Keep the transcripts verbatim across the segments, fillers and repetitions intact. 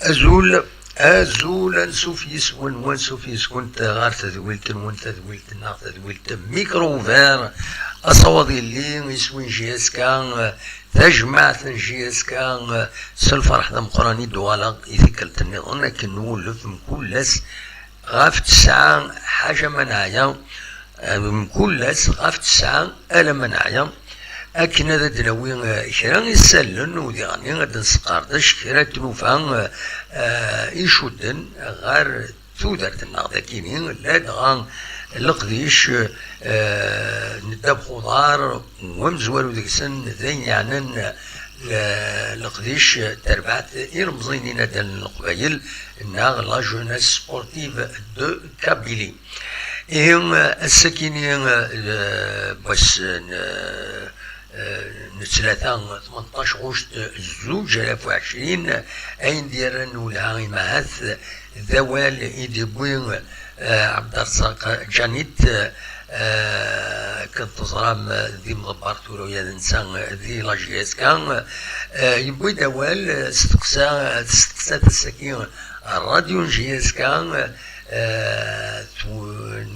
Azul, azul, ansuf yes-wen, wansuf yes-kent ɣer tedwilt-nwen, tadwilt-nneɣ, tadwilt Micro Ouvert. Asawaḍ yelli, iswi n J S K, tajmaɛt n J S K, s lferḥ d ameqqran i d-uɣaleɣ i tikkelt nniḍen akken nwulef mkul ass ɣef tesɛa ḥaca ma neɛya, mkul ass ɣef tesɛa alamma neɛya, akken ad d-nawi, eh, kra isallen u diɣen ad d-nesqerdec kra n tlufa, eh, icudden ɣer tudert-nneɣ dagini, ladɣa leqdic, eh, n ddabex uḍar, u amezwaru deg-sen d ayen yeɛnan le-, leqdic, terbaɛt ilemẓiyen inaddalen n Leqbayel, neɣ la jeunesse sportive de Kabylie. Ihi, ass-akini, eh, n wass n, eh, n ttlata, tmenṭac ɣuct zuǧ alaf u ɛecrin, ayen d-yerran welha imahat d awal i d-yewwi, eh, Ɛebderẓaq Ǧanit, eh, akken teẓram, eh, d imḍebber tura ula d netta, eh, di la J S K, eh, yewwi-d awal, eh, steqsa, testeqsa-t ass-agi ṛṛadyu n J S K, eh, tw-,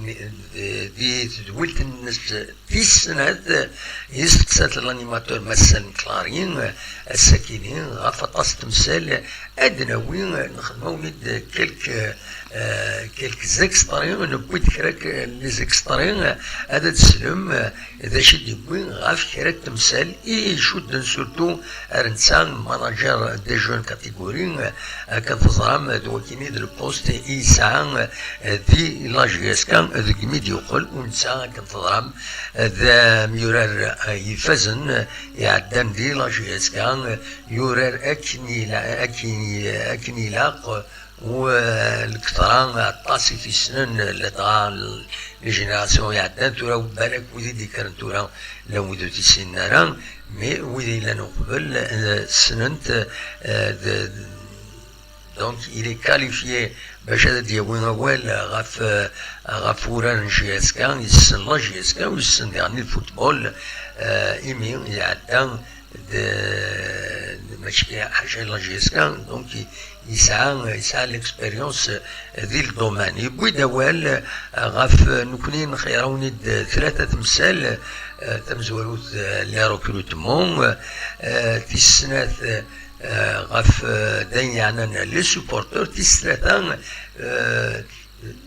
di, di tedwilt-nnes tis snat, yesteqsa-t l'animateur Mass Salem Clary, ass-akini, ɣef aṭas n temsal, ad d-nawi, nexdem-awen-id quelques, euh, quelques extraits, newwi-d kra k-, les extraits, ad d-teslem, euh, d acu i d-yewwi ɣef kra n temsal i icudden surtout ar netta manager des jeunes catégories, akken teẓram d wakini d lpost i yesɛa di la J S K deg mi d-yuqel, u netta akken teẓram d amyurar ifazen iɛeddan di la J S K, yurar akken ila-, akken, akken ilaq, u, eh, lketṛa aṭas i t-issnen, ladɣa les générations iɛeddan tura, balak wid i d-yekkren tura llan wid ur t-issinen ara, mais wid yellan uqbel, eh, ssnen-t, eh, d-, d-, donc il est qualifié bac ad d-yawi awal ɣef, eh, ɣef wurar n J S K, yessen la J S K, u yessen diɣen le football, eh, imi iɛedda d, d, mačči ḥaca la J S K, donc i-, yesɛa, yesɛa l'expérience di le domaine. Yewwi-d awal ɣef, nekni nxeyr-awen-id tlata temsal, eh, tamezwarut, eh, les recrutements, eh, tis snat, eh, ɣef, eh, d ayen yeɛnan les supporters, tis tlata, eh,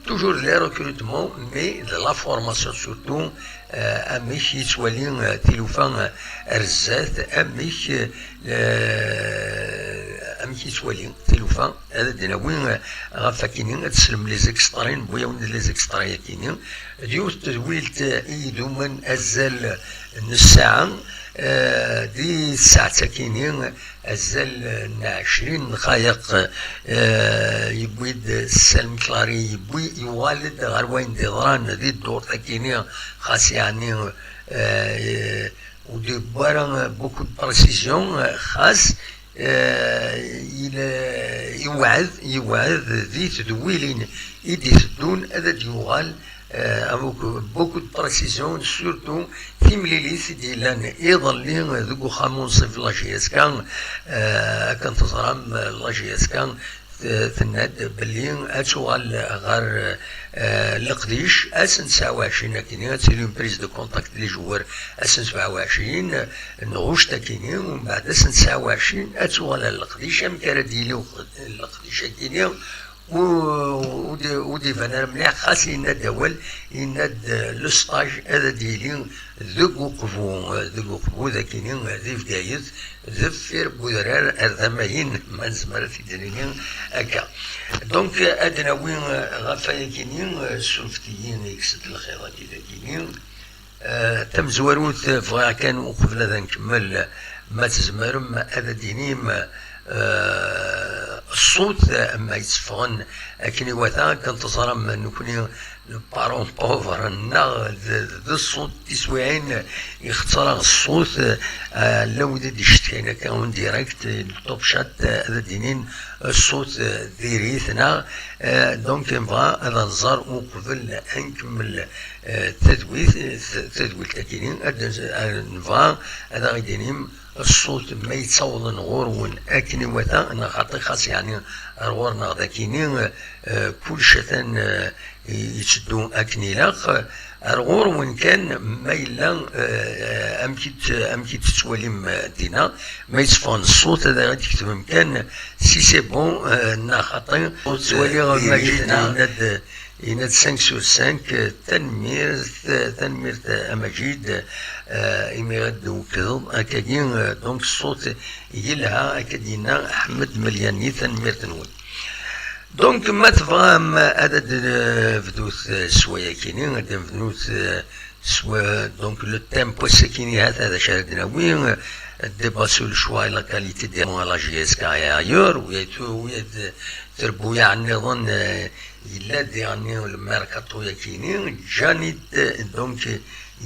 toujours les recrutements, mais de la formation surtout, euh, amek yettwali, euh, tilufa, euh, ar zdat, amek, euh, amek yettwali tilufa, ad d-nawi, euh, ɣef akini, ad teslem les extraits, newwi-awen-d les extraits akini, d yiwet tedwilt, euh, i idumen azal n ssaɛa, euh, di tsaɛet akini, azal n ɛecrin dqayeq, eh, yewwi-d Salem Clary, yewwi, yuɣal-d ɣer wayen d-yeḍran di ddurt akini, xas yeɛni, eh, ur d-yewwi ara beaucoup de précision, xas, eh, il, iwɛed, iwɛed di tedwilin i d-iteddun ad d-yuɣal, eh, avec beaucoup de précision, surtout timlilit i d-yellan iḍelli deg uxxam unṣib la J S K, eh, akken teẓram, eh, la J S K, eh, tenna-d belli ad tuɣal ɣer, eh, leqdic ass n tesɛa u ɛecrin akini, ad tili une prise de contact les joueurs ass n sebɛa u ɛecrin, n ɣuct akini, u mbeɛd ass n tesɛa u ɛecrin ad tuɣal ɣer leqdic. Amek ara d-yili leqdic akini? ur d-iban ara mliḥ, xas yenna-d awal, yenna-d le stage ad d-yili deg uqbu, deg uqbu dagini di Bgayet, deffir n udrar ar tamayin, ma nezmer ad t-id-nini akka. Donc, ad d-nawi ɣef wayakini, surfet-iyi, ikkes-d lxiḍ-agi dagini. Eh, tamezwarut, bɣiɣ kan uqbel ad nkemmel, ma tzemrem ad d-tinim, eh, ṣṣut, eh, ma yetteffɣen akken iwata, akken teẓram nekkni, le parent pauvre nneɣ d, d ṣṣut, tiswiɛin ixeṣṣer-aɣ ṣṣut, eh, llan wid i d-icetkan akka en direct, eh, le top chat, eh, ad d-inin ṣṣut, eh, diri-t neɣ, eh, donc nebɣa ad nẓer uqbel ad nkemmel eh, tadwilt, eh, tadwilt akini, ad, ad nebɣa ad aɣ-id-inim ṣṣut ma yettawḍen ɣur-wen akken iwata, neɣ xaṭi xas yeɛni ar ɣur-neɣ dakini, eh, kullec atan, eh, yetteddu akken ilaq, ar ɣur-wen kan ma yella, eh, amek i t-, amek i tettwalim, eh, dinna, ma yetteffɣen ṣṣut ad aɣ-d-tketbem kan si c'est bon, eh, neɣ xaṭi. Ur ttwaliɣ, eh, Majid, neɣ yenna-d, yenna-d cinq sur cinq, eh, tanemmirt, eh, tanemmirt, eh, a Majid, eh, imi ad d-twekdeḍ akkagi, eh, donc ṣṣut yelha, akka d-yenna Ḥmed Melyani, tanemmirt-nwen. Donc, ma tebɣam ad d-nebdut, eh, s wayakini, ad d-nebdut, eh, s wa-, donc, le thème n wass-akini, hata d acu ara d-nawi, eh, débat sur le choix et la qualité des à la J S K et ailleurs, u yat-, u yat-, trebbuyaɛ nniḍen, eh, yella diɣenni le mercato-yakini, Djanit, eh, donc,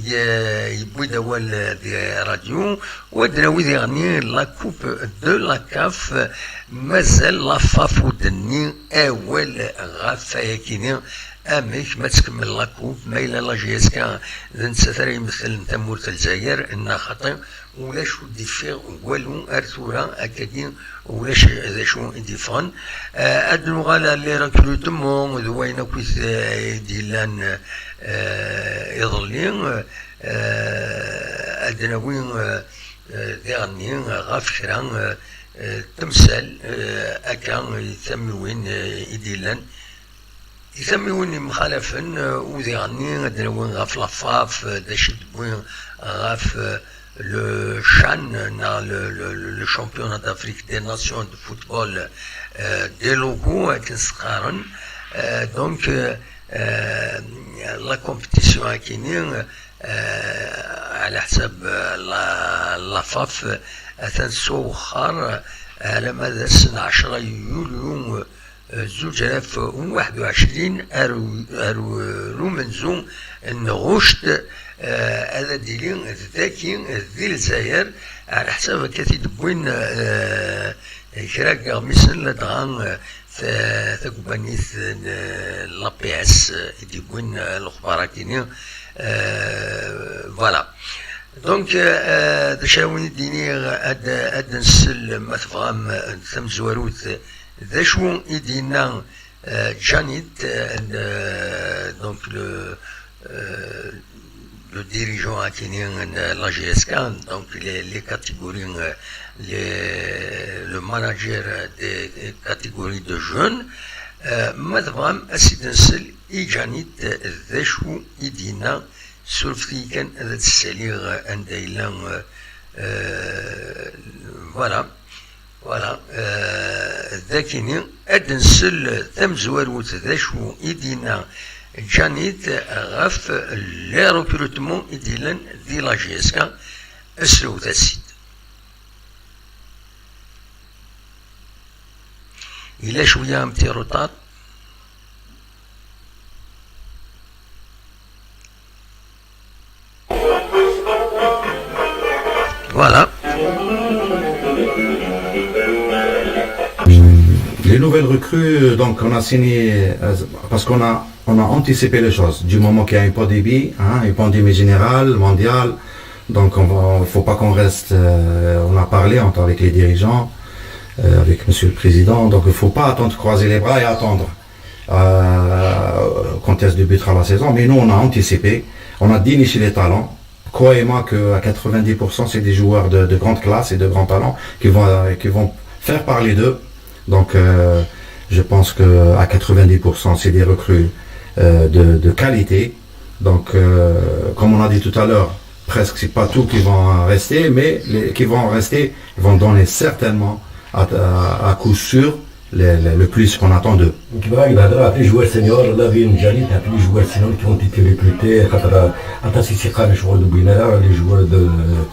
ye-, yewwi-d awal, eh, di radio, u ad d-nawi diɣenni la coupe de la CAF, mazal la FAF ur d-tenni awal ɣef wayakini, amek ma tkemmel la coupe, ma yella la J S K d nettat ara imetlen tamurt n Lezzayer, neɣ xaṭi, ulac ur d-ifiɣ walu ar tura, akkagi ulac d acu i d-iffɣen. Eh, ad nuɣal ar les recrutements d wayen akk i d-, i d-yellan, eh, iḍelli. Eh, ad nawi, eh, eh, diɣenni ɣef kra, eh, eh, temsal, eh, akka, tamiwin, eh, i d-yellan. I tamiwin yemxalafen, eh, u diɣenni ad d-nawi ɣef la FAF, eh, d acu i d-tewwi ɣef, eh, le CHAN, neɣ le, le, le, le championnat d'Afrique des nations de football, eh, des locaux, akken s-qqaren. Eh, donc, eh, eh, la compétition akini, eh, ɛla ḥsab, eh, la, la FAF, eh, atan s wexxar, eh, alamma d ass n ɛecra yulyu, eh, zuǧ alaf u waḥed u ɛecrin, ar, ar, ar umenzu n ɣuct, eh, ad d-ili daki di Lezzayer, ɛla ḥsab akka t-id-wwin, eh, kra n yeɣmisen, ladɣa, eh, ta-, tagubanit n, eh, l'A P S, eh, i d-yewwin, eh, lexbar-agi-nni. Eh, voilà. Donc, eh, d acu ara wen-d-iniɣ, ad, ad nsel, ma tebɣam, eh, tamezwarut, d acu i d-yenna, eh, Djanit, eh, n, eh, donc le, eh, le dirigeant akini n la J S K, donc les, les catégories, eh, les, le manager des catégories de jeunes, eh, ma tebɣam ad s-id-nsel i Djanit, eh, d acu i d-yenna, surfet-iyi kan ad d-ssaliɣ anda yella, eh, eh, voilà. Voilà, eh, d akini ad nsel tamezwarut d acu i d-yenna Djanit ɣef les recrutements i d-yellan di la J S K. Aslewt-as-id. Yella cwiya un petit retard. Voilà. Les nouvelles recrues, donc on a signé, euh, parce qu'on a, on a anticipé les choses. Du moment qu'il y a une pandémie, hein, une pandémie générale, mondiale, donc on va, faut pas qu'on reste, euh, on a parlé entre, avec les dirigeants, euh, avec Monsieur le Président, donc il faut pas attendre, croiser les bras et attendre, euh, quand est-ce débutera la saison. Mais nous, on a anticipé, on a déniché les talents. Croyez-moi que à quatre-vingt-dix pour cent, c'est des joueurs de, de grande classe et de grand talent qui vont, euh, qui vont faire parler d'eux. Donc, euh, Je pense que à quatre-vingt-dix pour cent, c'est des recrues euh, de, de qualité. Donc, euh, comme on a dit tout à l'heure, presque c'est pas tous qui vont rester, mais les qui vont rester vont donner certainement à, à- à coup sûr le, le- le plus qu'on attend d'eux. Donc, il va y avoir des joueurs seniors, la vie, une Jalit, puis les joueurs seniors qui ont été recrutés, خاطر عطاتي ثقة للشغل de Bouinara, les joueurs de,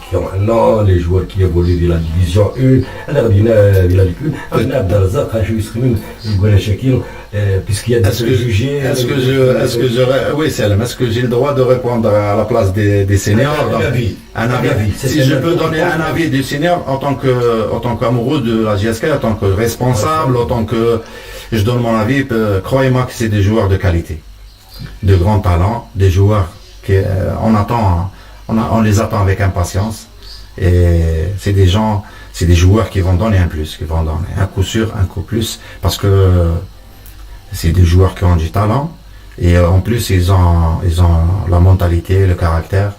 qui ont un an, les joueurs qui évoluent de la division un, أنا غادي هنا de la Ligue un, أنا عبد الرزاق، شو يسخمم، يقول شاكير, euh, puisqu'il y a des Est-ce que, préjugés. est-ce que je, est-ce que je, oui, Salem, est-ce que j'ai le droit de répondre à la place des, des seniors? Un Donc, avis. Un avis. Un avis. C'est Si je un peux avis. Donner un avis du senior en tant que, en tant qu'amoureux de la J S K, en tant que responsable, en tant que, je donne mon avis. Euh, croyez-moi que c'est des joueurs de qualité, de grand talent, des joueurs qu'on attend, hein. On, a- on les attend avec impatience. Et c'est des gens, c'est des joueurs qui vont donner un plus, qui vont donner un coup sûr, un coup plus, parce que c'est des joueurs qui ont du talent. Et euh, en plus, ils ont, ils ont la mentalité, le caractère.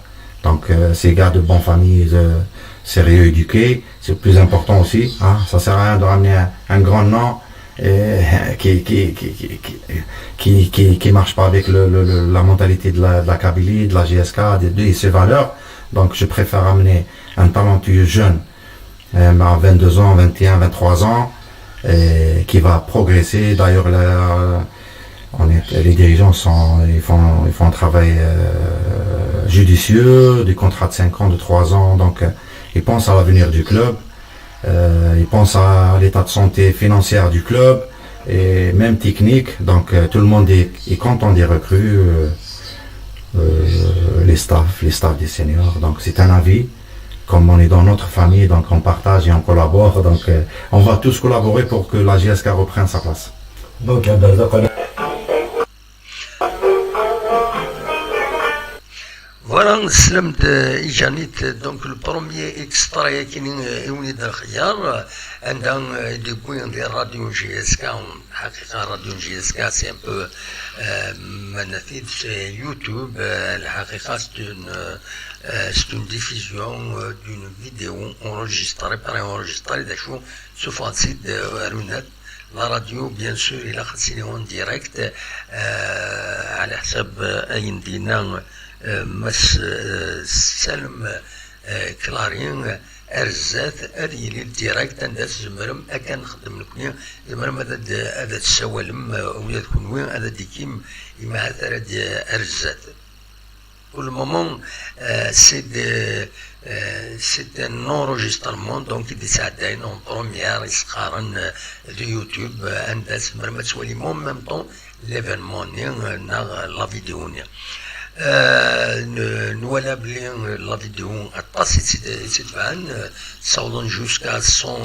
Donc, euh, ces gars de bonne famille, euh, sérieux, éduqués, c'est le plus important aussi. Hein. Ça sert à rien de ramener un, un grand nom et, qui, qui, qui, qui, qui, qui, qui, qui marche pas avec le, le- le- la mentalité de la, de la Kabylie, de la J S K, de, de- et ses valeurs. Donc, je préfère amener un talentueux jeune, euh, à vingt-deux ans, vingt et un, vingt-trois ans, et qui va progresser. D'ailleurs, là, on est, les dirigeants sont, ils font, ils font un travail euh, judicieux, des contrats de cinq ans, de trois ans. Donc, euh, ils pensent à l'avenir du club, euh, ils pensent à l'état de santé financière du club et même technique. Donc, euh, tout le monde est, est content des recrues, euh, euh, les staffs, les staffs des seniors. Donc, c'est un avis. Comme on est dans notre famille, donc on partage et on collabore. Donc, euh, on va tous collaborer pour que la J S K reprenne sa place. Donc, عبد الرزاق, أنا Voilà, Slem de Ijanit, donc le premier extrait qui est venu de Khiyar, عندها des points de radio J S K, حقيقة radio J S K, c'est un peu, euh, منافذ, c'est YouTube, euh, الحقيقة c'est une, euh, c'est une diffusion euh, d'une vidéo enregistrée, préenregistrée, d'ailleurs, sous facile de Runat. La radio, bien sûr, il a en direct, euh, على حسب أين دينا, euh, Mass, euh, Salem, euh, Clarin, ar zdat, ad yili direct, anda tzemrem, akken nxeddem nekni, tzemrem ad, ad, ad tsawalem, euh, ula d kunwi, ad d-ikim, imahat ara d-, ar zdat. Pour le moment, euh, c'est de, euh, c'est un enregistrement, donc, i d-isɛeddayen en première, i s-qqaren, euh, de YouTube, euh, anda tzemrem ad twalim en même temps l'événement-nni, euh, neɣ la vidéo-nni. Euh, n-, nwala belli, euh, la vidéo aṭas i tt-, i tt-itebɛen, euh, ssawḍen jusqu'à cent,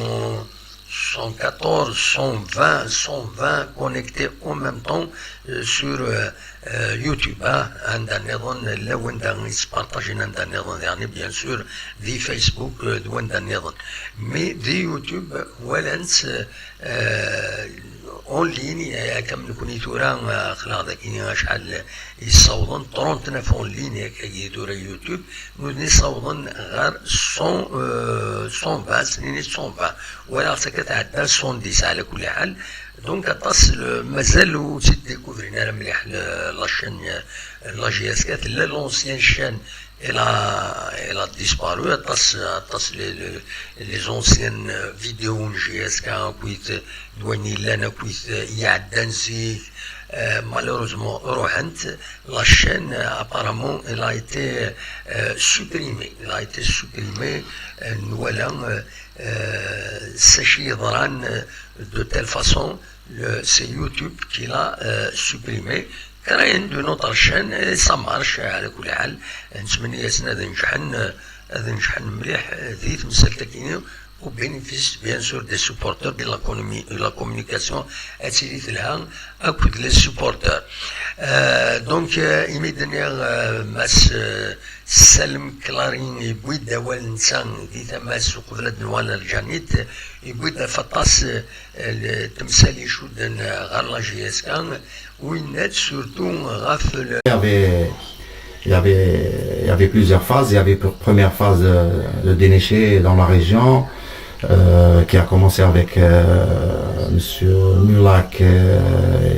cent quatorze, cent vingt, cent vingt connectés en même temps, euh, sur, euh, euh, YouTube, ah, anda nniḍen, llan wanda i spartajen anda nniḍen, يعني, bien sûr, di Facebook, euh, d wanda nniḍen. Mais di YouTube, walan-tt, euh, euh, en ligne, akka am nekni tura, euh, aql-aɣ dagi acḥal i ssawḍen, trente-neuf en ligne, akka tura YouTube, nutni ssawḍen ɣer cent, euh, cent vingt, s-nini cent vingt. Walaɣ-tt akka tɛedda cent dix, ɛla kulli ḥal. Donc, aṭas, le, mazal ur tt-id-découvrin ara mliḥ, le, la chaîne, euh, la J S K, tella l'ancienne chaîne, elle a, elle a disparu, aṭas, aṭas les, les, les anciennes, euh, vidéos n J S K, akkit d wayen yellan, akkit, euh, iɛeddan zik, euh, malheureusement, ruḥent. La chaîne, euh, apparemment, elle a été, euh, supprimée. Elle a été supprimée, euh, nwala, euh, euh, s acu yeḍran, euh, de telle façon, le, c'est YouTube qui l'a, euh, supprimée. Créer une autre chaîne, et ça marche, ɛla kulli ḥal. Nettmenni-yasen ad nǧeḥen, euh, ad nǧeḥen mliḥ, euh, di temsalt-agi, au bénéfice, bien sûr, des supporters, de la commu-, de la communication, ad tili telha akked les supporters. Euh, donc, euh, imi d-nniɣ, euh, Mass, euh, Salem Clarin yewwi-d awal netta di tama-s uqbel ad nwali Lǧanit, yewwi-d ɣef aṭas, euh, n temsal icudden ɣer la J S K, winna-d surtout ɣef le, Il y avait, il y avait, il y avait plusieurs phases. Il y avait pour première phase euh, de dénicher dans la région, euh, qui a commencé avec euh, Monsieur Mulak euh,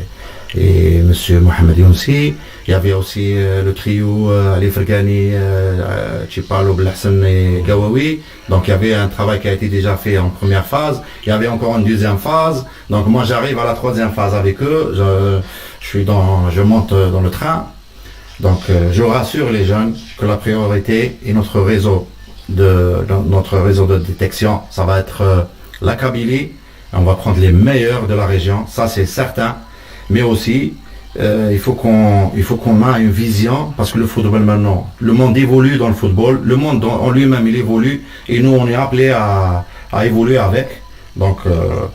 et Monsieur Mohamed Younsi. Il y avait aussi euh, le trio euh, Ali Fergani, euh, Chipalo Belhassan et Gawawi. Donc il y avait un travail qui a été déjà fait en première phase. Il y avait encore une deuxième phase. Donc moi j'arrive à la troisième phase avec eux. Je, je suis dans, je monte dans le train. Donc euh, je rassure les jeunes que la priorité est notre réseau de, de notre réseau de détection. Ça va être euh, la Kabylie. On va prendre les meilleurs de la région, ça c'est certain. Mais aussi, euh, il faut qu'on il faut qu'on a une vision parce que le football maintenant, le monde évolue dans le football, le monde en lui-même il évolue et nous on est appelé à, à évoluer avec. Donc euh,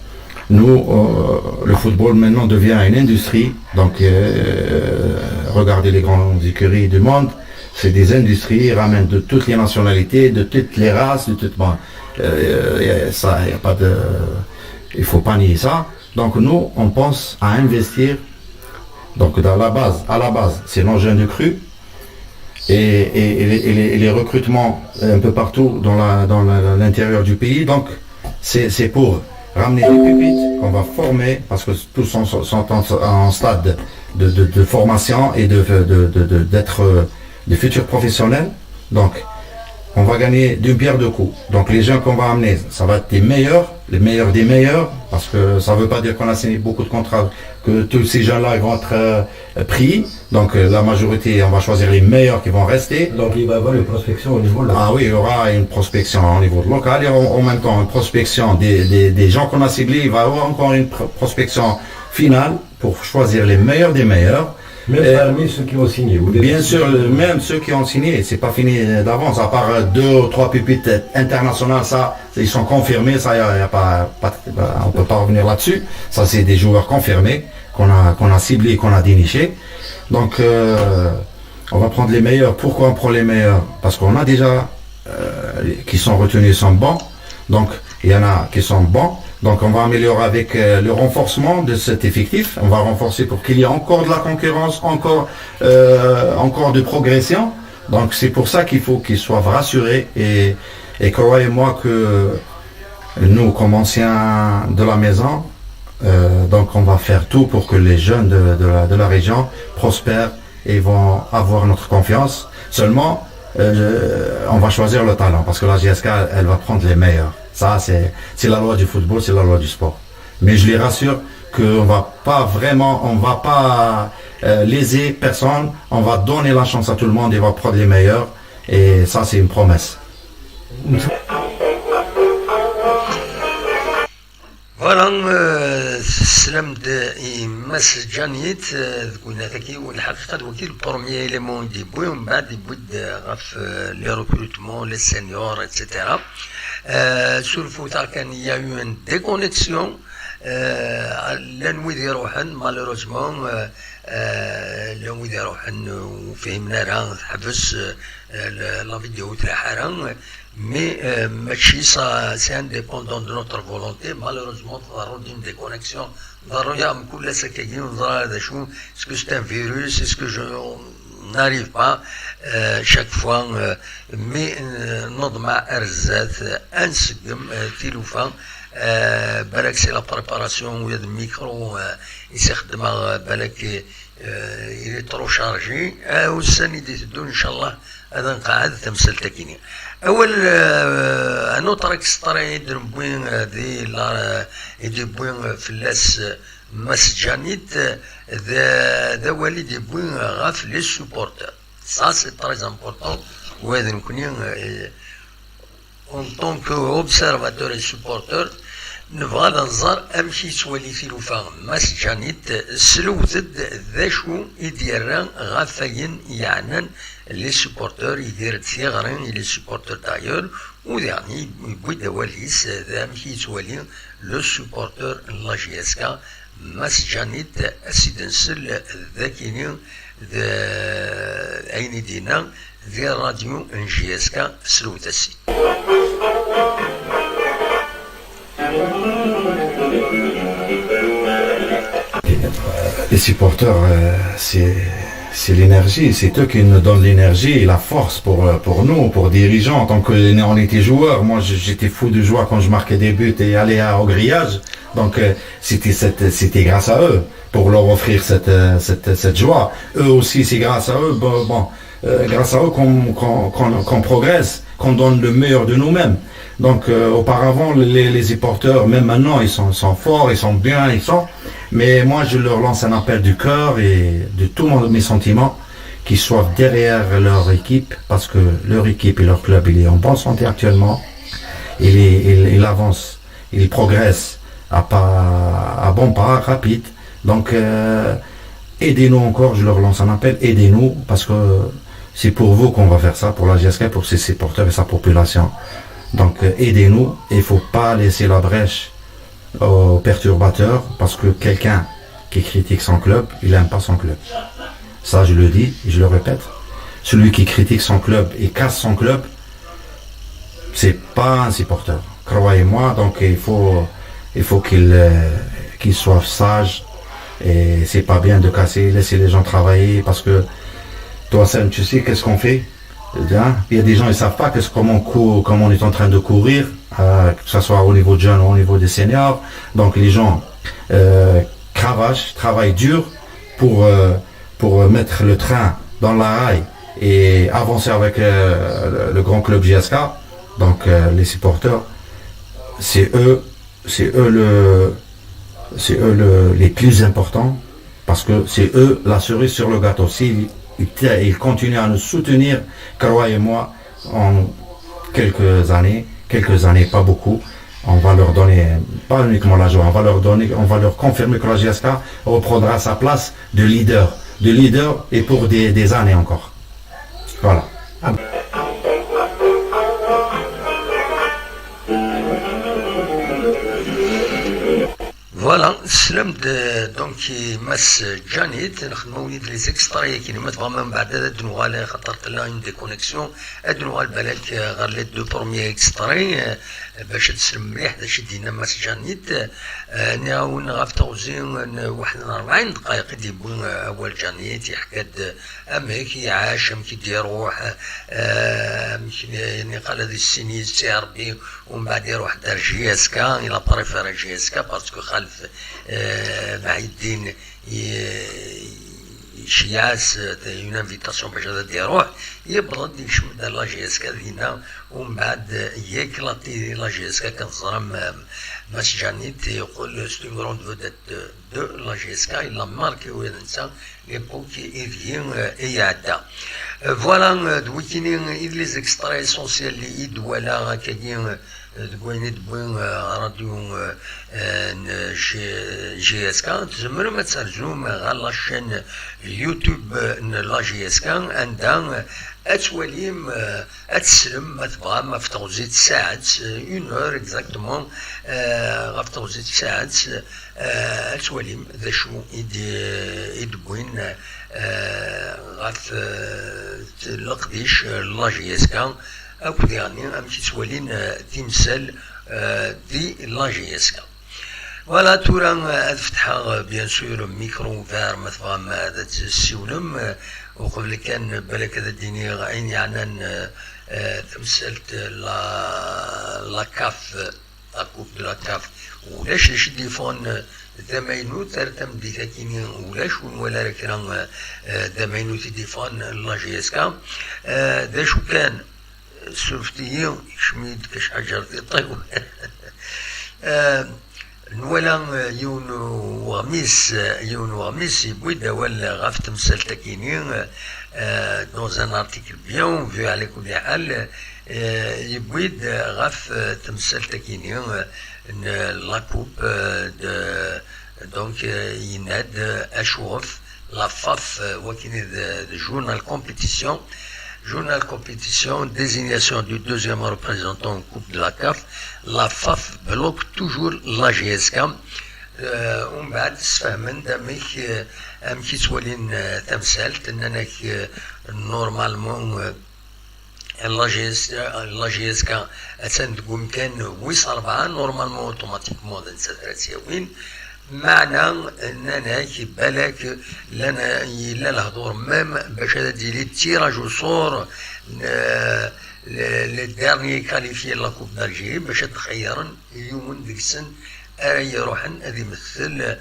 nous, euh, le football maintenant devient une industrie. Donc euh, regardez les grandes écuries du monde, c'est des industries, ils ramènent de toutes les nationalités, de toutes les races, de toutes. Bon, euh, ça, il y a pas de, il faut pas nier ça. Donc nous, on pense à investir. Donc à la base, à la base, c'est l'engin de crue et, et, et les, et les recrutements un peu partout dans la dans l'intérieur du pays. Donc c'est pour ramener des pépites qu'on va former parce que tous sont, sont en, en stade de, de, de, formation et d'être de, de, de, des futurs professionnels. Donc on va gagner d'une pierre deux coups. Donc les gens qu'on va amener, ça va être des meilleurs, les meilleurs des meilleurs, parce que ça ne veut pas dire qu'on a signé beaucoup de contrats, que tous ces gens-là vont être euh, pris. Donc euh, la majorité, on va choisir les meilleurs qui vont rester. Donc il va y avoir une prospection au niveau de la... Ah oui, il y aura une prospection au niveau local et en, en même temps une prospection des, des, des gens qu'on a ciblés. Il va y avoir encore une prospection finale pour choisir les meilleurs des meilleurs. Même et parmi ceux qui ont signé. Bien sûr, même ceux qui ont signé, c'est pas fini d'avance, à part deux ou trois pépites internationales, ça, ils sont confirmés, ça, y a, y a pas, pas, on peut pas revenir là-dessus. Ça, c'est des joueurs confirmés qu'on a, qu'on a ciblés, qu'on a dénichés. Donc, euh, on va prendre les meilleurs. Pourquoi on prend les meilleurs ? Parce qu'on a déjà euh, qui sont retenus sont bons. Donc, il y en a qui sont bons. Donc, on va améliorer avec euh, le renforcement de cet effectif. On va renforcer pour qu'il y ait encore de la concurrence, encore, euh, encore de progression. Donc, c'est pour ça qu'il faut qu'ils soient rassurés. Et, et croyez-moi que nous, comme anciens de la maison, euh, donc on va faire tout pour que les jeunes de, de, la, de la région prospèrent et vont avoir notre confiance. Seulement, euh, on va choisir le talent parce que la J S K, elle va prendre les meilleurs. Ça, c'est la loi du football, c'est la loi du sport. Mais je les rassure qu'on va pas vraiment, on va pas euh, léser personne, on va donner la chance à tout le monde et on va prendre les meilleurs. Et ça, c'est une promesse. Voilà, euh, teslam-d i Mass Janit, euh, deg winat-agi, u lḥaqiqa d wagi le premier élément i d-yewwi, mbeɛd yewwi-d, euh, ɣef, euh, les recrutements, les seniors, et cetera. Euh, surfut-aɣ kan, il y a eu une déconnexion, euh, llan wid iruḥen, malheureusement, euh, euh, llan wid iruḥen, ur fhimen ara, teḥbes, euh, la, la vidéo ur traḥ ara, mais euh, mačči ça, c'est indépendant de notre volonté. Malheureusement, tḍerru-d une déconnexion. Tḍerru-yaɣ mkul ass akkagi, ur neẓri ara d acu. Est-ce que c'est un virus ? Est-ce que je n'arrive pas euh, chaque fois euh, mais euh, neḍmeɛ ar zdat, euh, ad nseggem euh, tilufa. Euh, balak c'est la préparation, ula d micro euh, i s-ixeddmeɣ, euh, balak euh, il est trop chargé. Euh, ussan i d-iteddun, inchallah, ad nqeɛɛed tamsalt-agi-nni. Awal, euh, un autre extrait i d-newwi, euh, di la, euh, i d-yewwi, euh, fell-as, euh, Mass Janit, euh, d, d awal i d-yewwi, euh, ɣef les supporters. Ça, c'est très important. Wa d nekkni, euh, en tant qu'observateur et supporter, nebɣa ad nẓer amek i yettwali tilufa Mass Janit, slewt-d d acu i d-yerra ɣef wayen yeɛnan les supporters, iger-d tiɣri i les supporters d'ailleurs, u diɣen yewwi-d awal-is d amek i yettwali le supporter n la J S K, Mass Janit, ad s-id-nsel d akini d ayen i d-yenna di ṛṛadyu n J S K, slewt-as. Les supporters, euh, c'est c'est l'énergie, c'est eux qui nous donnent l'énergie et la force pour, euh, pour nous, pour dirigeants. En tant qu'on était joueur, moi j'étais fou de joie quand je marquais des buts et aller au grillage. Donc, euh, c'était cette- c'était grâce à eux pour leur offrir cette, euh, cette, cette joie. Eux aussi, c'est grâce à eux, bon, bon, euh, grâce à eux qu'on qu'on- qu'on- qu'on progresse, qu'on donne le meilleur de nous-mêmes. Donc, euh, auparavant, les, les supporters, même maintenant, ils sont, sont forts, ils sont bien, ils sont. Mais moi, je leur lance un appel du cœur et de tous mon- mes sentiments, qu'ils soient derrière leur équipe, parce que leur équipe et leur club, il est en bonne santé actuellement. Il, est- il, il avance, il progresse à pas, à bons pas, rapide. Donc, euh, aidez-nous encore, je leur lance un appel, aidez-nous, parce que c'est pour vous qu'on va faire ça, pour la J S K, pour ses supporters et sa population. Donc, euh, aidez-nous, il faut pas laisser la brèche aux perturbateurs, parce que quelqu'un qui critique son club, il n'aime pas son club. Ça, je le dis, je le répète. Celui qui critique son club et casse son club, c'est pas un supporter. Croyez-moi, donc il faut, il faut qu'il euh, qu'il soit sage. Et c'est pas bien de casser, laisser les gens travailler, parce que toi, Sam, tu sais qu'est-ce qu'on fait? Eh bien, il y a des gens, ils savent pas qu'est-ce- comment, on cou- comment on est en train de courir, euh, que ce soit au niveau de jeunes ou au niveau des seniors. Donc les gens euh, cravachent, travaillent dur pour, euh, pour mettre le train dans la rail et avancer avec euh, le, le grand club J S K. Donc euh, les supporters, c'est eux, c'est eux le, c'est eux le- les plus importants, parce que c'est eux la cerise sur le gâteau. S'ils ils, ils continuent à nous soutenir, croyez-moi, en quelques années, quelques années, pas beaucoup, on va leur donner, pas uniquement la joie, on va leur donner, on va leur confirmer que la J S K reprendra sa place de leader, de leader et pour des, des années encore. Voilà. Voilà, teslam-d, euh, donc i Mass Janit, nexdem-awen-id les extraits-agi, ma tebɣam mbeɛd ad d-nuɣal, xaṭer tella une déconnexion, ad d-nuɣal balak euh, ɣer les deux premiers extraits, euh, bac ad teslem mliḥ d acu i d-yenna Mass Janit. Euh, nniɣ-awen ɣef teɣzi n waḥed n rebɛin dqayeq i d-yewwi euh, awal Janit, yeḥka-d amek iɛac, amek i d-iruḥ, euh, amek i niqal ad issin yis-s i Rebbi, ومن بعد يروح دار J S K, il a préféré J S K parce que خالف euh, Mahiddin iceyyeɛ-as une invitation باش هذا يروح, يبرد يكشم دار la J S K دينا, ومن بعد يكلاطي la J S K كنزرم Mass Janit يقول c'est une grande vedette de, de la J S K, il a marqué وينسى l'époque i d-iɛedda. Voilà, d wikini i d les extraits essentiels i d-walaɣ akkagi deg wayen i d-wwi radio n J S K. Tzemrem ad terzum ɣer la chaîne YouTube n la J S K, anda ad twalim, ad teslem, ma tebɣam, ɣef teɣzi n tsaɛet, une heure exactement, ɣef teɣzi n tsaɛet, ad twalim d acu i d-wwin ɣef leqdic n la J S K, akked yeɣni amek i ttwalin timsal di la J S K. Voilà, tura ad fetḥeɣ bien sûr micro ouvert, ma tebɣam ad tessiwlem. Uqbel kan, balak ad d-iniɣ ayen yeɛnan tamsalt la la CAF, la Coupe de la CAF. Ulac d acu i d-yeffɣen d amaynut ar tameddit-agi-nni, ulac ur nwala ara kra d amaynut i d-yeffɣen la J S K. D acu kan, surfet-iyi, yekcem-iyi-d kacḥaǧ ar tiṭ-iw. Nwala yiwen uɣmis, yiwen uɣmis yewwi-d awal ɣef temsalt-agi-nni, dans un article bien vu, ɛla kulli ḥal, yewwi-d ɣef temsalt-agi-nni n la coupe de, donc yenna-d acuɣef la FAF, wakini d journal compétition, journal compétition, désignation du deuxième représentant en coupe de la CAF, la FAF bloque toujours la J S K. Umbeɛd sfehmen-d amek, amek i ttwalin tamsalt, nnan-ak normalement la J S, la J S K attan deg umkan wis rebɛa, normalement automatiquement d nettat ara tt-yawin. Meɛna nnan-ak balak llan, yella lehdur même bac ad d-yili tirage au sort, les derniers qualifiés de la Coupe d'Algérie, bac ad xeyyren yiwen deg-sen ara iruḥen ad imessel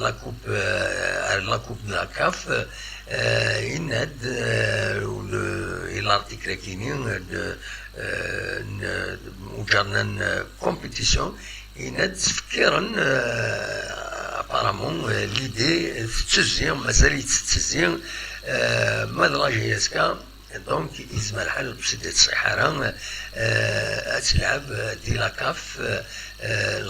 la coupe, euh, la coupe de la CAF, euh, yenna-d, euh, le- i l'article-akini de, euh, n- uǧernan, euh, compétition, yenna-d ttfekkiren, euh, apparemment, euh, l'idée tettezzi, mazal-itt tettezzi, euh, ma d la J S K, donc yezmer lḥal ur tt-id-teṣṣiḥ ara, euh, ad telɛeb di la CAF, euh,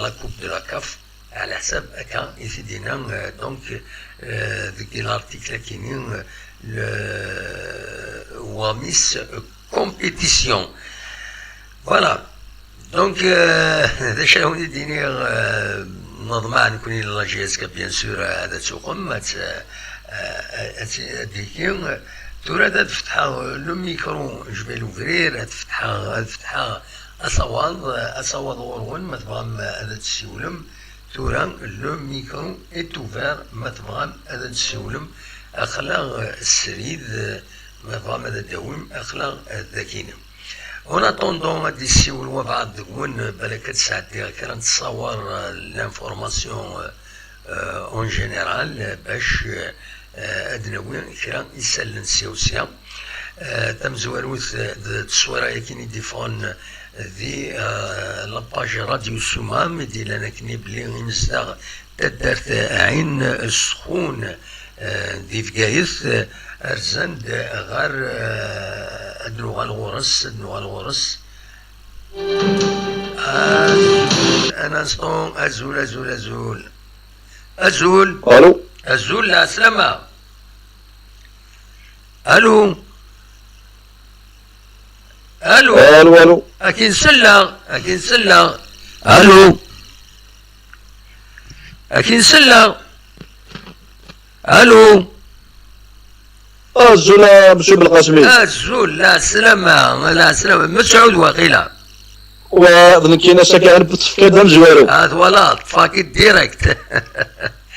la coupe de la CAF, ɛla ḥsab akka i t-id-yenna, euh, donc, euh, deg l'article-akini, euh, le Wamis compétition. Voilà. Donc, euh, d acu ara wen-id-iniɣ, euh, neḍmeɛ nekkni la J S K, bien sûr, ad tuɣem, ad, euh, ad, ad d-tigi. Tura ad fetḥeɣ le micro, je vais l'ouvrir, ad fetḥeɣ, ad fetḥeɣ asawaḍ, asawaḍ ɣur-wen, ma tebɣam ad d-tessiwlem. Tura, le micro est ouvert, ma tebɣam ad d-tessiwlem, aql-aɣ srid, ma tebɣam ad d-tawim, aql-aɣ dagini. En attendant, ad d-issiwel wabɛaḍ deg-wen, balak ad sɛeddiɣ kra n ttṣawar, euh, l'information, euh, euh, en général, euh, bac, euh, euh, ad d-nawi kra isallen sya u sya. Euh, tamezwarut, euh, d tteswira-yakin i d-iffɣen di, euh, la page Radio Sumam, i d-illan akken belli imezdaɣ taddart Ɛin Sxun, euh, di Bgayet, euh, rzan-d ɣer, euh, ad nuɣal ɣur-s, ad nuɣal ɣur-s. Azul, un instant, azul, azul, azul. Azul. Allô. Azul, lɛeslama. Allô. Allô. Allô, allô. Akin selleɣ, akin selleɣ. Allô. Akin selleɣ. Allô. Azul a Monsieur Belqasmi. Azul, lɛeslama, lɛeslama. Mesɛud waqila. Wa, d nekkini ass-agi ara tefkiḍ d amezwaru. Ah, twalaḍ, ṭṭfeɣ-k-id direct.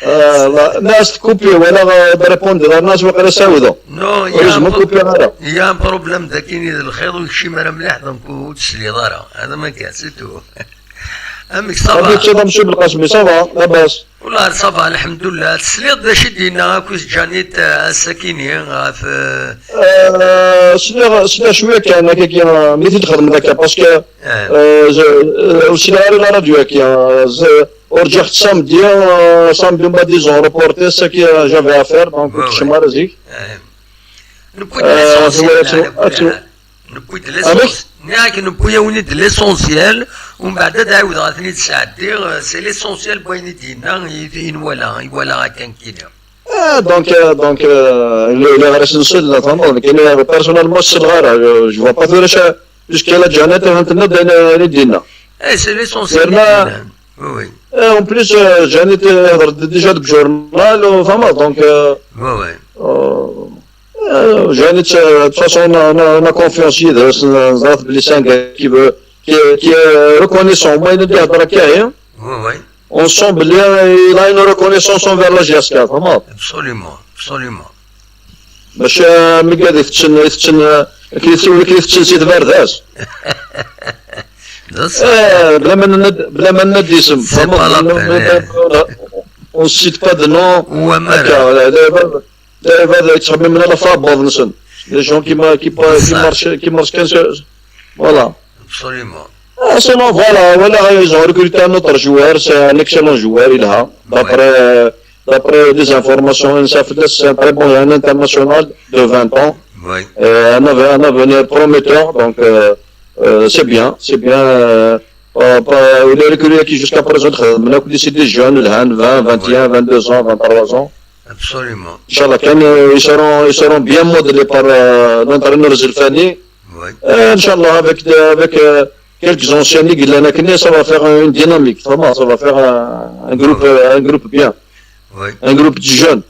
Ah, la, la, c'est coupé, wala, euh, de répondre, la, la, je vais essayer. Non, il y a un pro-, coupé, voilà. Il y a un problème, dakini d lxiḍ ur yekcim ara mliḥ, donc ur tesliḍ ara. Hada ma kan, c'est tout. Amek, ça va? Monsieur Belqasmi, ça va, labas. Wallah, ça va, alḥemdullah. Tesliḍ d acu i d-yenna akk Janit, euh, ass-akini ɣef, euh, Euh, sliɣ, sliɣ cwiya kan, akka, mi t-id-xedmeḍ akka, parce que, euh, je, euh, ur sliɣ ara la radio, akka, euh, je, ur ǧǧiɣ samedi, euh, samedi, on va dire, ils ont reporté ce que j'avais à faire, donc, ouais, ouais. Ur keččem ara zik. Newwi-d l'essentiel, newwi-d l'essentiel. Nniɣ-ak, newwi-yawen-id l'essentiel, umbeɛd ad ɛiwdeɣ ad ten-id-sɛeddiɣ, euh, c'est l'essentiel n wayen i d-yenna, i, i nwala, i walaɣ akka nekkini. Ah, donc, euh, donc, euh, le, le reste, c'est de l'attendre. Donc, euh, personnellement, c'est le rare. Euh, je vois pas de recherche. Jusqu'à la Janet, elle est en train de donner, euh, les dîners. Eh, c'est l'essentiel. Oui, oui. Et en plus, euh, Janet, euh, elle a déjà du journal, euh, vraiment, donc, euh, oui, oui. Euh, euh, Janet, euh, de toute façon, on a, on a, on a confiance, il y a des, des, des, des, qui veut, qui, qui est reconnaissant. Moi, il y a des, hein. Oui, oui. On sent bien, il a une reconnaissance envers la J S K, vraiment. Absolument, absolument. Maca, euh, mi qed itetten, itetten, euh, akken itetten, akken itetten si tbarda-s. D ṣṣeḥ. Eh, bla ma nenna-d, bla ma nenna-d isem. C'est pas la peine. On cite pas de nom. Akka, d aɛebad yettxemmimen ala ɣef uɛebbuḍ-nsen. Les gens qui ma-, qui pa-, qui marchent, qui marchent qu'un seul, voilà. Absolument. Ah, sinon, voilà, voilà, ils ont recruté un autre joueur, c'est un excellent joueur, il a. D'après, d'après des informations, c'est un très bon, un international de vingt ans. Oui. Euh, un av-, un avenir prometteur, donc, euh, euh, c'est bien, c'est bien. Euh, pas, pas, il est recruté qui jusqu'à présent, mais là, c'est des jeunes, là, vingt, vingt et un, vingt-deux ans, vingt-trois ans. Absolument. Inch'Allah, quand, euh, ils seront, ils seront bien modelés par, euh, l'entraîneur Zelfani. Oui. Euh, Inch'Allah, avec, de, avec, euh, quelques anciens, ça va faire une dynamique, vraiment, ça va faire un, un groupe, euh, un groupe bien. Oui. Un groupe de jeunes.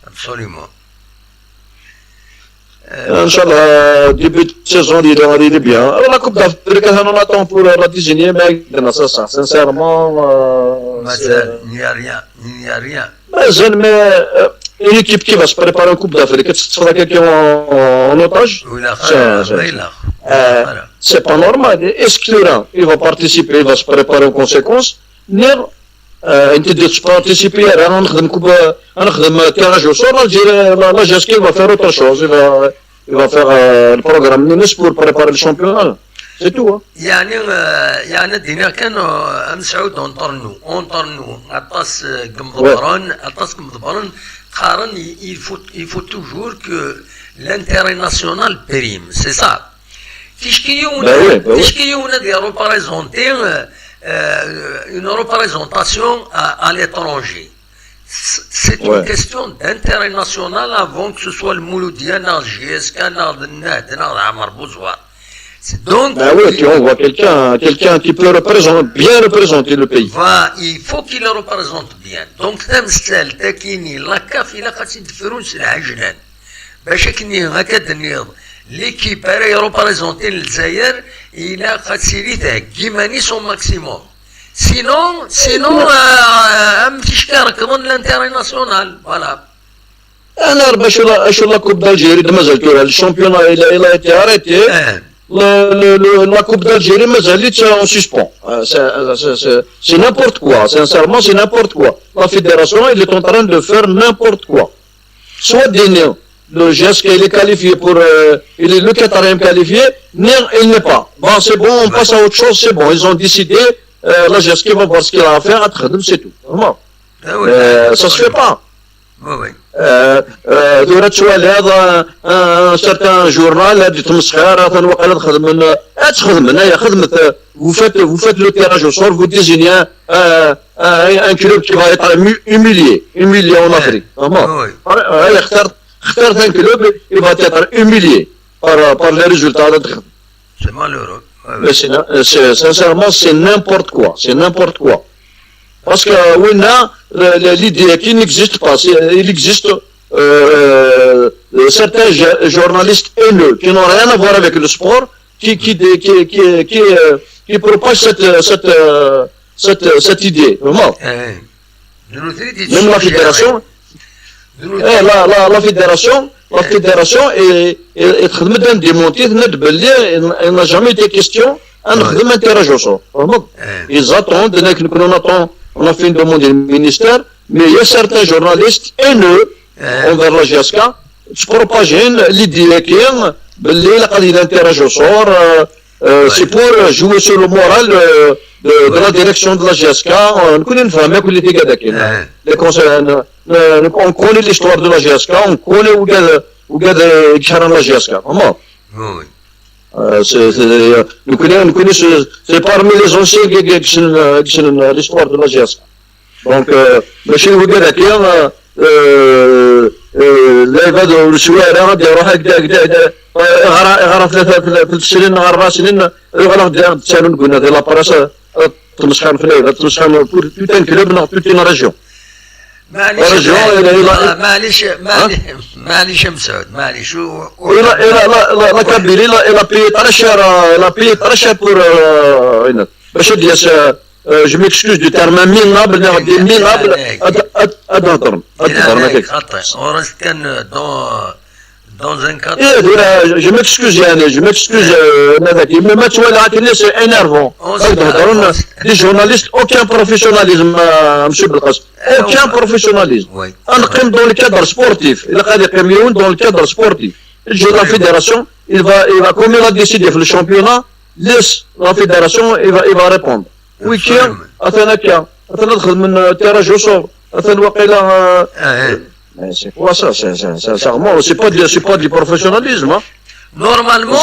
Absolument. Euh, Inch'Allah, début de saison, il est, il est bien. Alors, la Coupe d'Afrique, on attend pour la désigner, mais ça, ça, sincèrement, euh, il n'y a rien, il n'y a rien. Mais, mais, euh, une équipe qui va se préparer en Coupe d'Afrique, tu seras quelqu'un en, en otage? Oui, là, c'est, euh, c'est pas normal. Est-ce qu'il va participer, il va se préparer en conséquence? Nniɣ, euh, inti d-tettparticipi ara, ad nexdem coupe, ad nexdem tirage au sort, l'Algérie, la, la G S K va faire autre chose, il va, il va faire, euh, le programme Nice pour préparer le championnat. C'est tout, hein. يعني آه، يعني دينا كان آه، مسعود entre nous entre nous aṭas آه، يمضبرن aṭas يمضبرن قارن il faut il faut toujours que l'intérêt national prime, c'est ça. Ticki yiwen Bah oui, bah oui. Ticki yiwen ad représenter euh, euh, une représentation à, à l'étranger. C'est c'est une Ouais. Question d'intérêt national avant que ce soit le Mouloudia, le G S K, le Nahda, le Amar Bouzouar. Donc, Bah oui, tu envoies quelqu'un, quelqu'un qui peut représenter, bien représenter le pays. Voilà, il faut qu'il le représente bien. Donc, تمثال تاكيني la CAF il a قد تدفرون سي العجلان. باش كني هكا دنيض l'équipe اللي représenter الجزائر il a قد سيري تهجي ماني son maximum. Sinon, sinon, euh, un petit car comme l'intérêt national, voilà. انا باش لا اش لا كوب دالجيري مازال كورة الشامبيون il a été arrêté. آه. La coupe d'Algérie مازالت en suspens. C'est n'importe quoi. Sincèrement, c'est n'importe quoi. La fédération, elle est en train de faire n'importe quoi. Soit des néants, le G S K, il est qualifié pour, euh, il est le quatrième qualifié, non, il n'est pas. Bon, c'est bon, on passe à autre chose, c'est bon. Ils ont décidé, euh, la G S K va voir ce qu'il a à faire, c'est tout. Vraiment. Ah oui. Euh, ça se fait pas. Oui, oui. Tura tettwaliḍ un certain journal ad yettmesxir atan waqila ad xedmen, ad xedmen aya, xedmet, vous faites, vous faites le tirage au sort, vous désignez un, un, un club qui va être humilié, humilié en Afrique. اخترت اخترت un club, il va être humilié par, par les résultats. C'est malheureux. Mais c'est, c'est, sincèrement, c'est n'importe quoi. C'est n'importe quoi. Parce que oui, l'idée qui n'existe pas, il existe euh, certains journalistes haineux qui n'ont rien à voir avec le sport, qui, qui, qui, qui, qui, euh, qui propagent cette, cette, euh, cette, cette idée. Vraiment. Même la fédération, eh, la, la, la fédération, la fédération est, est, est تخدم دان ديمونتي تناد باللي il n'a jamais été question ان نخدم un tirage au sort. Ils attendent, on attend, on a fait une demande au ministère, mais il y a certains journalistes haineux envers la G S K, تبروباجين l'idée كاين باللي لا قد un tirage au sort, c'est pour jouer sur le moral de, de la direction de la G S K. نكون نفهم كل اللي كذا كاين. Les conseils, on connaît l'histoire de la G S K, on connaît وكذا وكذا يكشرن la G S K. Vraiment. Oui. C'est parmi les, c'est parmi les anciens qui sont l'histoire de la G S K. Donc, ماشي هو كذا كي لا يبعد الشوارع غادي يروح هكذا هكذا هكذا. يغرى يغرى ثلاثة ثلاثة سنين أربع سنين يغرى غادي تسالون قلنا ذي لابراس تمسخر في ليلة تمسخر tout un club نغ toute une région. معليش معليش معليش معليش مسعود معليش. La Kabylie, il a payé très cher, il a payé très cher pour باش هاد ياس. Je m'excuse du terme, minable, غادي minable. هاد هضر هاد هضر ما كاينش. خطأ وراه كان dans dans un cadre. Je m'excuse يعني, je m'excuse, هذاك mais ما تولى عاد c'est énervant. هاد هضروا des journalistes, aucun professionnalisme, monsieur Belkacem. Aucun professionnalisme. نقيم dans le cadre sportif. Il a قال يقيم يوم dans le cadre sportif. La fédération, il va, il va, comme il a décidé في le championnat, laisse la fédération, il va, il va répondre. ويكي اثنا كا اثنا دخل من tirage au sort اثنا وقيلا. C'est quoi ça? C'est pas du professionnalisme. Normalement,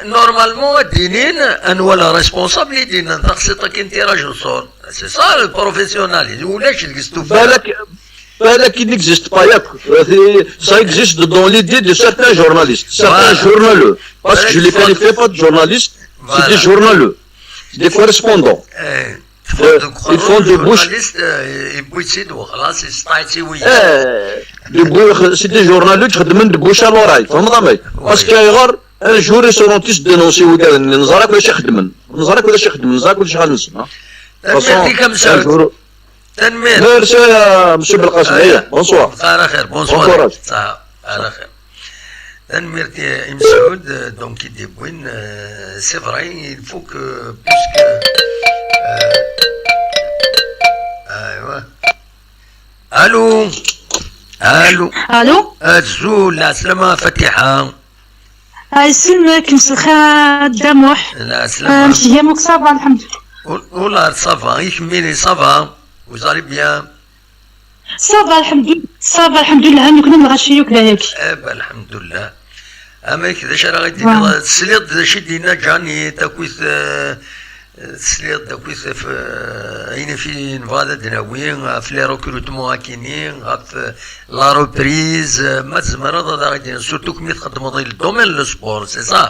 normalement, دينين أن ولا responsable دينين تخصيط كاين tirage au sort. C'est ça le professionnalisme. ولاش ديك استوفا. بالك بالك il n'existe pas. Ça existe dans l'idée de certains journalistes, certains journaleux. Parce que je les qualifie pas de journalistes, c'est des journaleux, des correspondants. Ils font de bouche. C'est des journaleux qui demandent de bouche à l'oreille. Parce qu'un jour ils seront tous dénoncés. نزرع كل شيء خدمن نزرع كل شيء خدمن نزرع كل شيء خدمن. Merci, monsieur Belkacem. Bonsoir. على خير. Bonsoir. على خير. Tanemmirt i Messaoud, donc i d-yewwin, c'est vrai, il faut que, puisque, euh, Allô. Allô. Azul, lɛeslama Fatiḥa. Ay, yesselmek, mselxir a Dda Muḥ. Lɛeslama. Amek iga-m? Ça va, lḥemdulillah. Ula, ça va, i kemmini, ça va? Vous allez bien? Ça va, lḥemdulillah, ça va, lḥemdulillah, nekni lɣaci yakk d ayagi. Eh ben, lḥemdulillah. Amek, d acu ara ɣ-d-tiniḍ? Tesliḍ d acu i d-yenna Jani, takit, eh, tesliḍ d akit ɣef, eh, ayen i fi nebɣa ad d-nawi, ɣef les recrutements akini, ɣef, eh, la reprise, eh, ma tzemreḍ ad aɣ-d-tiniḍ, surtout kmi txeddmeḍ di le domaine le sport, c'est ça?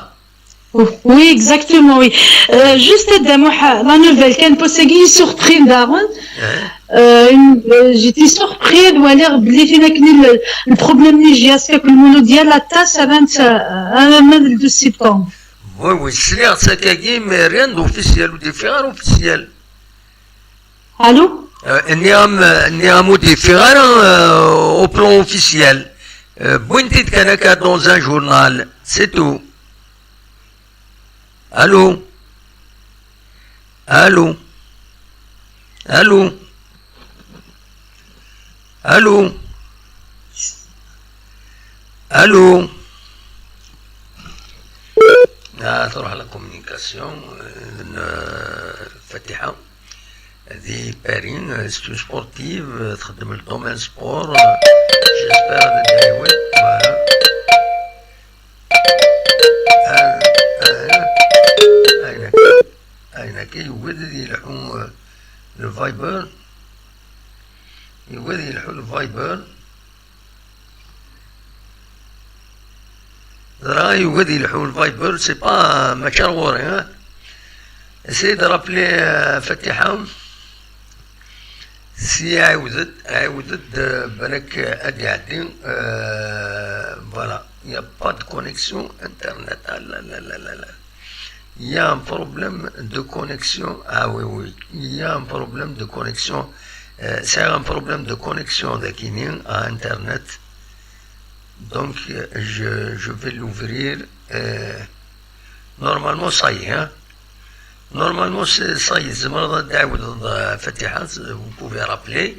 Oui, exactement, oui. Euh, juste, a Dda Muḥ, la nouvelle, kan posagi surpris daɣen. Euh, une- euh, j'étais surpris de voir le, le problème ni J S K que le mono dial la tasse avant, euh, avant le deux septembre. Oui, oui, c'est ça, mais rien d'officiel ou différent officiel. Allô? Euh, nniɣ-am, euh, nniɣ-am ur d-yeffiɣ ara, euh, au plan officiel. Euh, wwin-t-id kan akka dans un journal, c'est tout. Allô? Allô? Allô? Allô? Allô? Ah, تروح la communication, euh, Fatiha. Di Paris, euh, c'est une sportive, euh, تخدم le domaine sport, euh, j'espère de bien, oui, voilà. Ah, ah, ah, ah, ayen akka, yewwi-d ad yelḥu, euh, le Viber. Yewwi-d ad yelḥu le Viber. Ẓriɣ yewwi-d ad yelḥu le Viber, c'est pas, mačči ar ɣur-i, hein. Essayez de rappeler, euh, Fatiha. Si, ɛiwed-d, ɛiwed-d, euh, balak, euh, ad iɛeddi, euh, voilà, il y a pas de connexion internet. Ah, là, là, là, là, là. Il y a un problème de connexion. Ah oui, oui, il y a un problème de connexion. Euh, c'est un problème de connexion dagini à internet. Donc, euh, je, je vais l'ouvrir. Euh, normalement, ça y est, hein. Normalement, c'est, ça y est, tzemreḍ ad d-tɛiwdeḍ, euh, Fatiha, vous pouvez rappeler.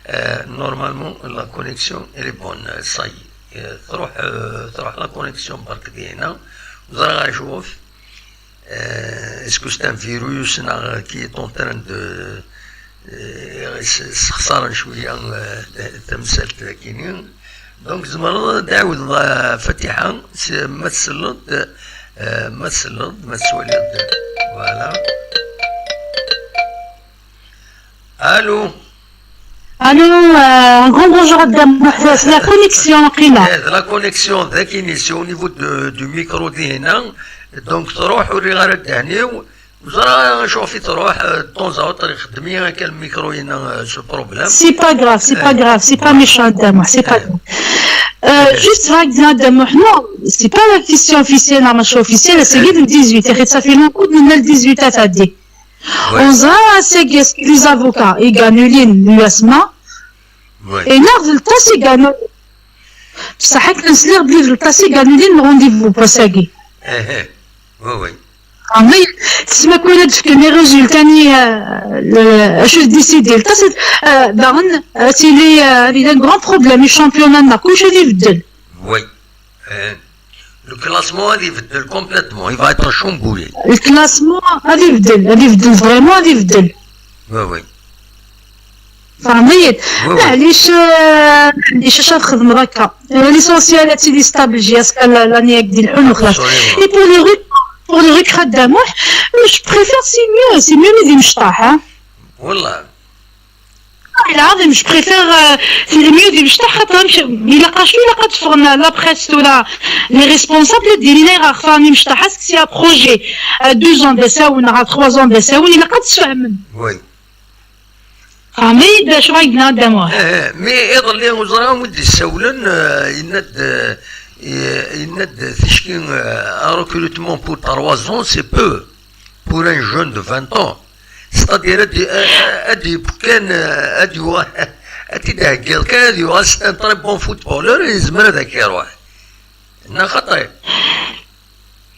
Euh, normalement, la connexion, elle est bonne, euh, ça y est. Euh, تروح, euh, تروح la connexion برك دينا. وزرا غنشوف. Euh, est-ce que c'est un virus, neɣ, qui est en train de, euh, s-, sexsaren cwiya, euh, tamsalt dagini. Donc, tzemreḍ ad d-tɛiwdeḍ, euh, Fatiha, s-, ma tselleḍ, euh, ma tselleḍ, ma tettwaliḍ, voilà. Allô? Allô, euh, un grand bonjour à Dda Muḥ. C'est la connexion, waqila. Eh, la connexion, dagini, c'est au niveau de, du micro دينا. Donc, تروح ur rriɣ ara ddehn-iw. Ẓriɣ acuɣef i tṛuḥ, euh, de temps à autre, ixeddem-iyi akka lmikru-ina, euh, ce problème. C'est pas grave, c'est pas grave, c'est pas méchant, Dda Muḥ, c'est pas grave. Euh, juste, هكذا, Dda Muḥ, non, c'est pas la question officielle, la marche officielle, c'est le dix-huit, ça fait longtemps qu'on a le dix-huit à Tadé. On dirait, c'est que les avocats, ils gagnent l'U S M A, et là, le tas, ils gagnent. بصح حنا نسلي بلي في الطاسي كاع ندير rendez-vous بوساكي. اها، وي وي. عمي، تسمى كون هاد فكرني résultat ني، آه، ل-، اشو ديسيدي الطاسي، آه، داغن، آه، تيلي، آه، هذه un grand problème، الشامبيون لنا كلشي غادي يبدل. وي. آه. Le classement غادي يبدل complètement، il va être chamboulé. Le classement غادي يبدل، غادي يبدل vraiment، غادي يبدل. وي وي. فهمت؟ وي وي. معليش، آه، معليش اش نخدم هكا. L'essentiel هادشي لي stable جي اسكا لاني هاك ديال الحلم وخلاص. Absolument. Et pour le rec-، pour le recrutement، je préfère c'est mieux، c'est mieux من دي مشطاح، ها؟ والله. والله العظيم، je préfère، آه، c'est mieux دي مشطاح، خاطر مش-، إلا قا شنو، إلا قا تفرنا la presse ولا les responsables ديري لي غا خفاني مشطاح، c'est un projet، آه، deux ans داساون، غا trois ans داساون، إلا قا تسفهمن. وي. فهمت؟ شو غايدنا داموها؟ ايه، مي ايضا اللي وزراء ودي السولن، آه، يند، آه، يند تشكي، آه، un recrutement pour trois ans, c'est peu pour un jeune de vingt ans. C'est-à-dire, ادي، ادي كان، ادي، ادي داك كان، ادي، c'est un très bon footballeur، يزمر هذاك يروح. نا خطي.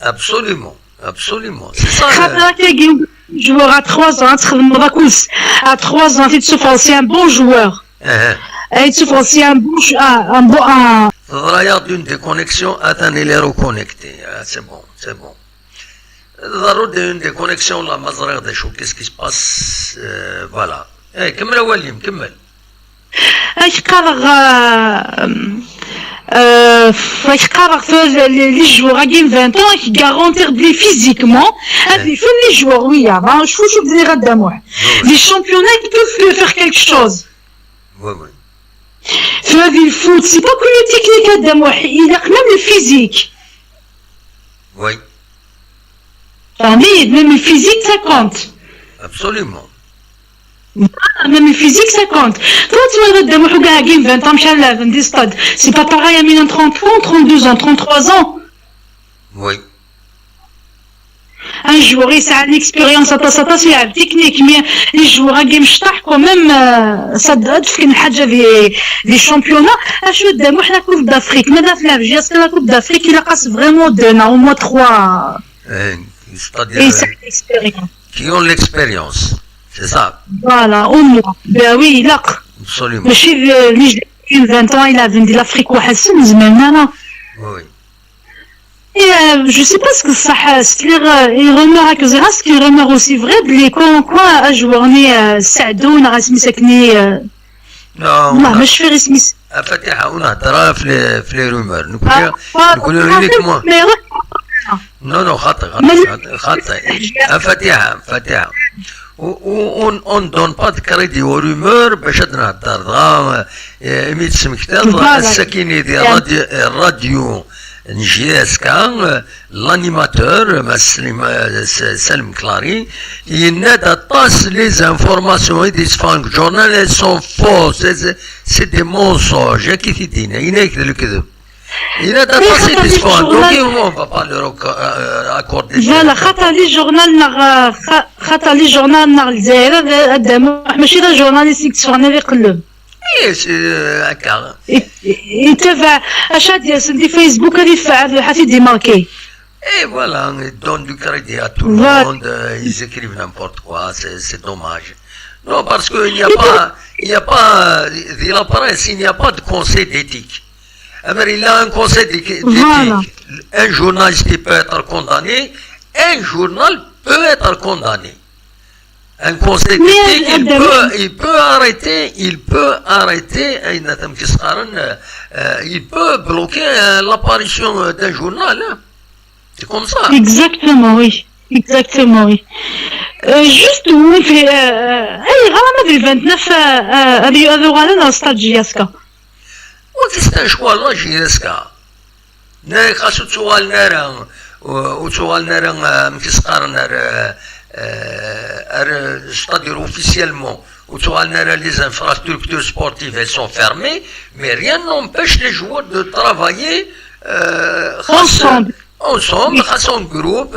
Absolument, absolument. C'est ça. خاطر هكا يجي joueur à trois ans تخدم راكوس à trois ans تتسوفر c'est un bon joueur. اي تسوفر c'est un bon un bon. تضرا يا d'une déconnexion. اتاني لي reconnecté. C'est bon, c'est bon. ضروري une déconnexion لا ما زريغ دي شو qu'est-ce qui se passe. Voilà. اي كمل اوليم كمل. اش قرغ اش قرغ les joueurs à game vingt ans qui garantir بلي physiquement هذه فين les joueurs ويا ما شوفوا شو بدي غدا موح les championnats qui peuvent faire quelque chose. Oui, oui. في هذه الفوت c'est pas que le technique هذا موح il a même le physique. Oui. فهمتي même le physique ça compte. Absolument. Même le physique ça compte. Toi tu vois غدا موح كاع game vingt ans مشى لعب في stade c'est pas pareil à من trente ans trente-deux ans trente-trois ans. Oui. Un joueur يسعى l'expérience اطاس اطاس يلعب technique mais les joueurs كي مشطح quand même صد تفكن حاجه في les championnats. اش قدام وحنا coupe d'Afrique ماذا في لعب جياس la coupe d'Afrique il a قاس vraiment deux ans au moins trois. C'est-à-dire l'expérience. Qui ont l'expérience, c'est ça. Voilà au moins. Ben oui لا. Absolument. ماشي les vingt ans il a vendu l'Afrique واحد السن زمان لا. Oui. Et euh, je sais pas ce que صح c'est les rumeurs هكا زي c'est une rumeur aussi vraie بلي comme quoi joueur ني سعدو نغا سميتك ني. والله ماشي غير سميت. فاتحة ونهضر في les في les rumeurs نقول نقول لك moi. Non, non, خاطئ خاطئ خاطئ. فاتحة فاتحة. On ne donne pas de crédit aux rumeurs باش نهضر دغا. مي تسمكتاض السكيني دي راديو راديو نجياسكا. L'animateur Salem Clary, il n'a pas les informations et des journal elles sont fausses, c'est des mensonges. كي تدينا يناك الكذب. Il n'a pas ces discours, donc on va pas leur accorder. Voilà, خاطر les journal نغ خاطر les journal نغ الجزائر هذا ماشي ذا journaliste يكتب غير يقلب. ايه هكا. يتبع اش هاد ياسن دي فيسبوك هذه فعل حتى دي ماركي. Et voilà, ils donnent du crédit à tout le monde, ils écrivent n'importe quoi, c'est dommage. Non, parce qu'il n'y a pas, il n'y a pas, dans la presse, il n'y a pas de conseil d'éthique. Alors, il y a un conseil d'éthique. Un journaliste peut être condamné, un journal peut être condamné. Un conseil d'éthique, il peut, il peut arrêter, il peut arrêter, il peut bloquer l'apparition d'un journal. Hein. C'est comme ça. Exactement, oui. Exactement, oui. Juste, oui, في أي غرامة في vingt-neuf هذه هذه غانا نوستالجيا سكا. وكيستان شوال لا جيسكا. ناك خاصو تسوال نارا وتسوال نارا مكسقار نار c'est-à-dire officiellement وتسوال نارا les infrastructures sportives elles sont fermées, mais rien n'empêche les joueurs de travailler ensemble. Ensemble, خاص en groupe,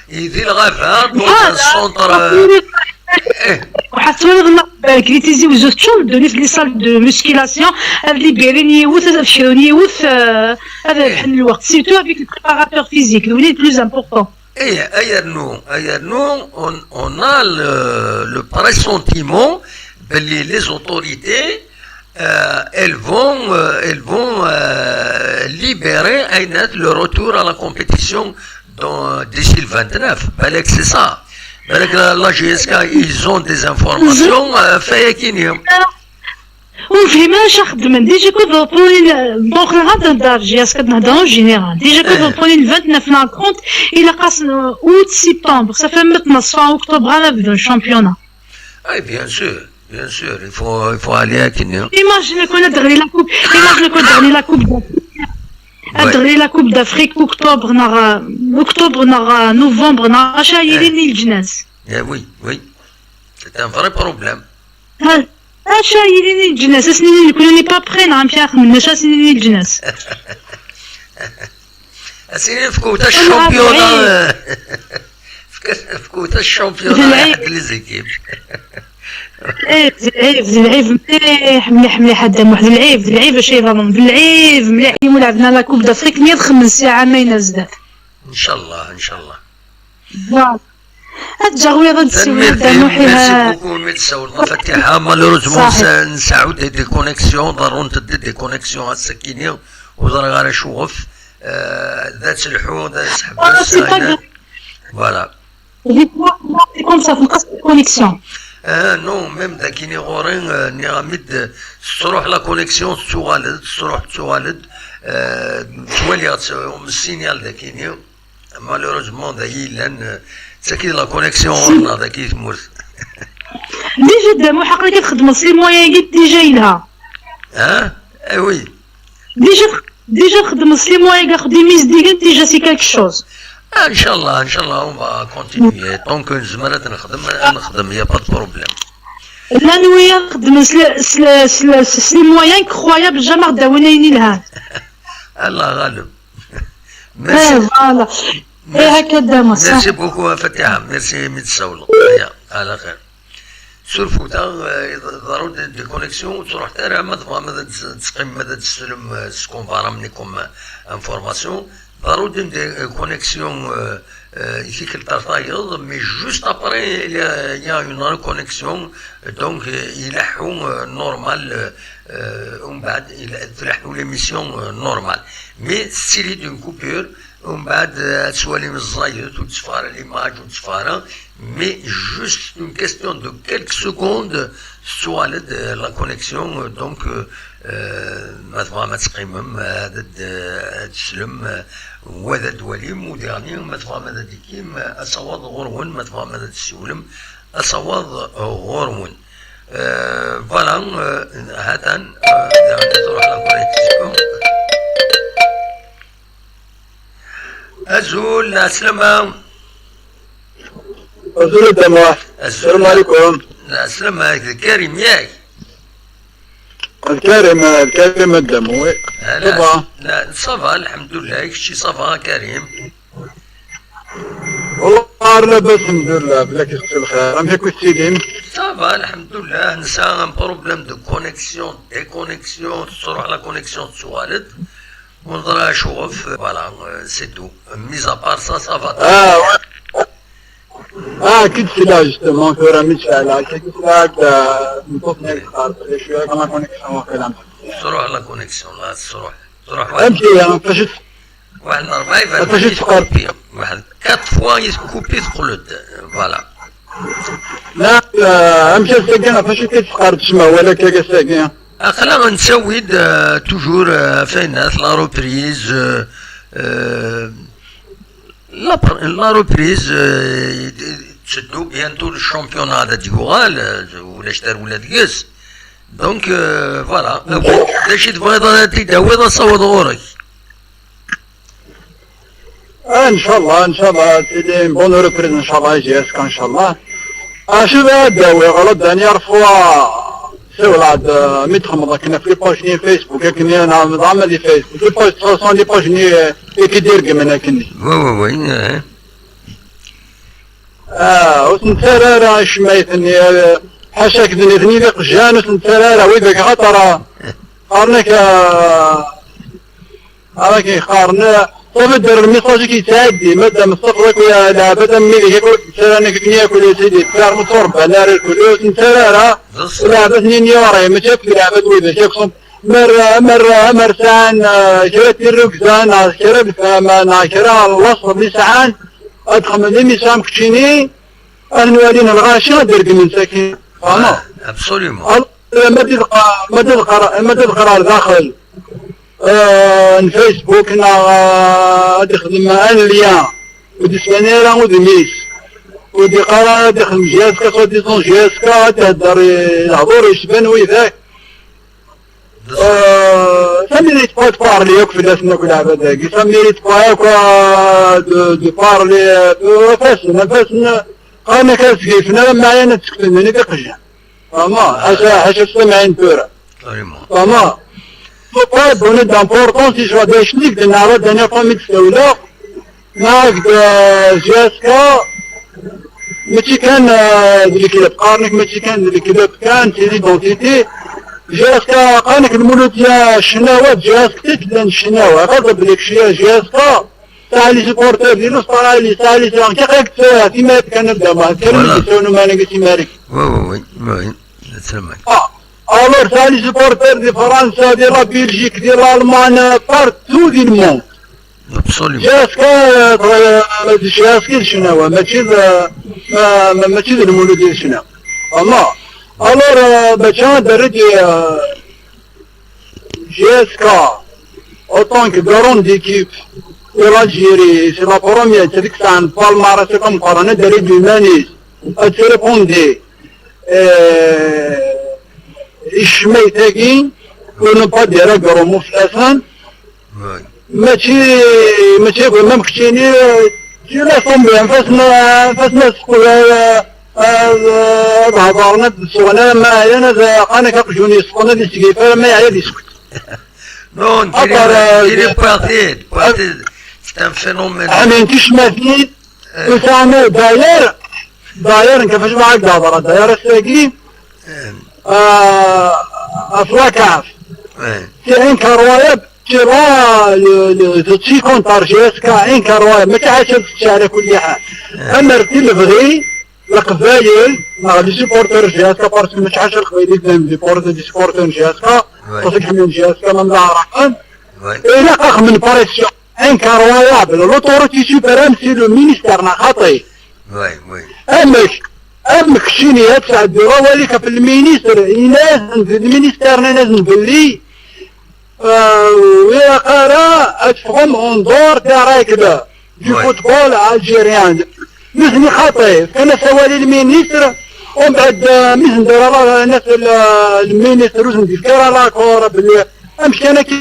يدير الغابة dans un centre. وحتولي بالك لي تيزي وزو تشوف دوني في les salles de musculation هاد اللي بيرين يوث هذا فشلون يوث هذا الحل الوقت surtout avec le préparateur physique هو le plus important. ايه ايرنو ايرنو on, on a le, le pressentiment باللي les autorités Euh, elles vont, euh, elles vont euh, libérer Aynat le retour à la compétition dans, d'ici le vingt-neuf. Balak, c'est ça. Balak, la, la J S K, ils ont des informations. Euh, fait qu'il y a- ونفهم اش خدمن ديجا كود بولين. دونك غادي ندار جي اس كتنهضر اون جينيرال ديجا كود بولين 29 ل 30. الا قاس اوت سبتمبر صافي متنا صفا اكتوبر غنبداو الشامبيونا. Oui, bien sûr, bien sûr, il faut, il faut aller à Kenya. ايماجين كون تغني لا كوب ايماجين كون تغني لا كوب تغني لا كوب دافريك اكتوبر نغ اكتوبر نغ نوفمبر نغ اش يلي الجناس. Eh oui, oui, c'est un vrai problème. اش يلي الجناس اسني نكون ني با بري نعم شاخ من اش اسني الجناس. اسيني فكوتا الشامبيونا. فكوتا الشامبيونا. واحد لي زيكيب. ايه العيب العيب مليح مليح مليح هذا واحد العيب العيب شي ظلم العيب مليح يوم لعبنا لا كوب دافريك مية خمس ساعه ما ينزل. ان شاء الله، ان شاء الله. هاد جاويض تسوي Merci, دا merci محيها. Beaucoup, ميت سول. فاتحة، malheureusement صحيح. نسعود دي كونيكسيون، ضروري ندي دي كونيكسيون على السكينية، وضروري غير نشوف. آه، ذات الحو، ذات آه، c'est pas grave. فوالا. ديك كوم سا تنقص الكونيكسيون. آه، نو، ميم ذاكيني غوري، آه، نيغاميد، آه، تروح لا كونيكسيون، تسوغالد، تروح تسوغالد، آه، توالي غتسويهم السينيال ذاكيني. Malheureusement، ذا يلان، آه، تاكي لا كونيكسيون غورنا ذاكي تمورت. ديجا دامو حقا كتخدم سي مويان ديجا يلها. ها؟ اي وي. ديجا ديجا خدم سي مويان خدمي ميز ديجا ديجا سي كالك شوز. آه، ان شاء الله، ان شاء الله، اون فا كونتينيي. طونك نزمر نخدم، نخدم، يا با دو بروبليم. لا نويا خدم سل سل سل سي مويان كخوايا بالجامع داوين يلها. الله غالب. ايه فوالا. ايه هكا داما صح. Merci beaucoup فاتحة، merci ميت سول. يا على خير. سور فوتا، آه، ضروري دي كونيكسيون، تروح ترى ما تبغى ما تقيم ما تسلم، آه، سكون فارا منيكم، آه، انفورماسيون. ضروري دي كونيكسيون، آه، آه، يسيك الترطايض، mais juste après il y a, il y a une reconnexion, donc آه، يلحو، آه، نورمال، آه، آه، ومن بعد يل- تلحو ليميسيون، آه، نورمال. Mais ستيلي دون كوبور، ومن بعد آه، تسوالي من الزايد وتسفار ليماج وتسفار. Mais juste une question de quelques secondes, تسوالد، آه، la connexion, donc آه، آه، ما تبغى ما تقيمم، آه، هذا د- آه، تسلم، آه، وهذا دواليم وديرني ما تبغى ما تديكيم، آه، أصوات غورون ما تبغى ما تسولم، أصوات غورون. آه، فوالا، آه، هاتان، آه، ديرني تروح لا كونيكسيون. أزول، السلامة. أزول الدموع. السلام عليكم. السلام عليكم. كريم ياك؟ الكريم، الكريم الدموي. آه، صافا. لا، صافا، الحمد لله، كشي صافا كريم. والله غير لاباس الحمد لله، بلا كيخص الخير. راهم ياكل السيدين. صافا، الحمد لله، نسى ان بروبليم دو كونيكسيون، دي كونيكسيون، تصرح لا كونيكسيون تسوالد. ونضرا شوف، فوالا، سي تو. ميز ابار سا، صافا. اه، اه، كي تسلا جوستومون، كورا من شعلة، كي تسلا هكذا، نطوف نيك خارج، شوية كما كونيكسيون واقيلا. تروح لا كونيكسيون، لا تروح. تروح امشي، انا فاش واحد الربعة يبان فاش تفقر. واحد كات فوا يكوبي تقلد. فوالا. لا، لا، امشي ساكن، فاش كتفقر تسمع ولا كاكا ساكن. اخلا نسويد، آه، توجور، آه، فين لا روبريز، آه، آه، لا بر- لا روبريز، آه، تسدو بيانتو الشامبيون هذا ديوغال، آه، ولا شتر ولا دقس. دونك، آه، فوالا. داشي تبغيض تداويض اصوض غورك. آه، ان شاء الله، ان شاء الله، سيدي، بون ريبريز ان شاء الله، يجي اسكا ان شاء الله. آه، شو ذا داوي غلط، داني يعرفوا. سي ولاد، آه، مي تخمض كنا في لي باج ني فيسبوك، كني انا نظام دي فيسبوك، لي باج تصور لي باج ني، آه، كي دير كمان كني. وي، وي، وي، آه. اه، وتنسى راه شميتني، آه، حاشاك ذني ذني لي قجان، وتنسى راه ويدك خطر. قارنك، آه، راكي قارن. Tafeḍ-d lmessage-ik yettɛeddi, ma d am tafeḍ akk ya leɛbad am wid-ik akk ur ttara nekk akk ya sidi, ferme ur rebban ara lkul, ur ttara ara. Leɛbad-nni n yuri, mačči akk d leɛbad widak akk. Mer, mer, mer sɛan, eh, kra n tirrugza, neɣ kra n lefhama, neɣ kra n laṣel i sɛan, ad xedmen imi sɛan keččini, ad nwalin lɣaci, ad regmen sakin. Fehmeḍ? Absolument. Alors, ma d-iḍeqqer, ma d-iḍeqqer, ma d-iḍeqqer ar daxel, eh, n Facebook, neɣ, eh, ad ixdem un lien, ur d-isban ara udem-is, ur d-iqqar ara ad ixdem J S K, soi-disant J S K, ad ihedder i lehdur yecban widak. Euh, ça mérite pas de parler akk fell-asen akk leɛbad-agi, ça mérite pas akk, euh, de, de parler, euh, afasen, afasen, qqaren akka sgifen ara mɛayan ad sekten, d iqjan. Fehmeḍ? Ḥaca, ḥaca stamɛin tura. Vraiment. Fehmeḍ? Faut pas donner d'importance i ccɣel d acu-nni d-nɛerḍ ad d-naf mi d-tawleɣ. Neɣ d J S K, mačči kan, eh, d lekdeb, qqaren-ak mačči kan d lekdeb kan, c'est l'identité. J S K, qqaren-ak lmuludya ccnawa, J S K llan ccnawa, ɣaḍ belli kečč ya J S K, tesɛa les supporters di l'Australie, tesɛa les, kan timayt kan ad d-amaḍ, kan mi d-isawnen umanag i timarik. Oui, oui, oui, oui. Ah, alors, tesɛa les supporters di Fransa, di la Belgique, di l'Allemagne, partout di le monde. Absolument. J S K, euh, J S K d ccnawa, mačči d, euh, ma-, ma-, mačči d lmulud d ccnawa. Ama, alors, euh, mačči ad d-rreɣ, euh, J S K, en tant que garant d'équipe de l'Algérie, c'est la première, c'est que ça, palmarès, c'est comme quoi, on a des humanistes, ad répondre, euh, i ccmayt-agi, ur nebɣa ad d-yerr agerrumu fell-asen. Mačči, mačči akk, même keččini, tu laisses tomber, anef-asen, anef-asen ad seqqen, ad, ad, ad hedren, ad d-ssuɣen, ama ɛyan, ad qqaren akka aqjun yesseqqen, ad isgif, ama yeɛya ad yesket. Non, il est, il est parti, parti, c'est un phénomène. Ɛni n ticmatin, ur sɛan ara, d'ailleurs, d'ailleurs, nekk ɣef wacu bɣiɣ ad d-hedreɣ, d'ailleurs, ass-agi, euh, ɣef la CAF. C'est incroyable, tu vois, le, le, le tri contre J S K, incroyable, mačči ḥaca ad teččar kulli ḥal. Amer ti lebɣi, Leqbayel, neɣ les supporters J S K, parce que mačči ḥaca Leqbayel i llan des supporters, des supporters J S K, parce que ḥemmlen J S K, même d Aɛraben. Ilaq ad xedmen pression incroyable. L'autorité suprême, c'est le ministère, neɣ xaṭi? Amek, amek keččini ad tesɛeddiḍ awal-ik ɣef lministre, in-asen, d lminister, in-asen belli, euh, ur ilaq ara ad teffɣem en dehors des règles du football algérien. Nutni xaṭi, fkan-as awal i lministre, umbeɛd, euh, mi sen-d-yerra la-, nnas l-, lministre ur sen-d-yefki ara l'accord belli amek kan akka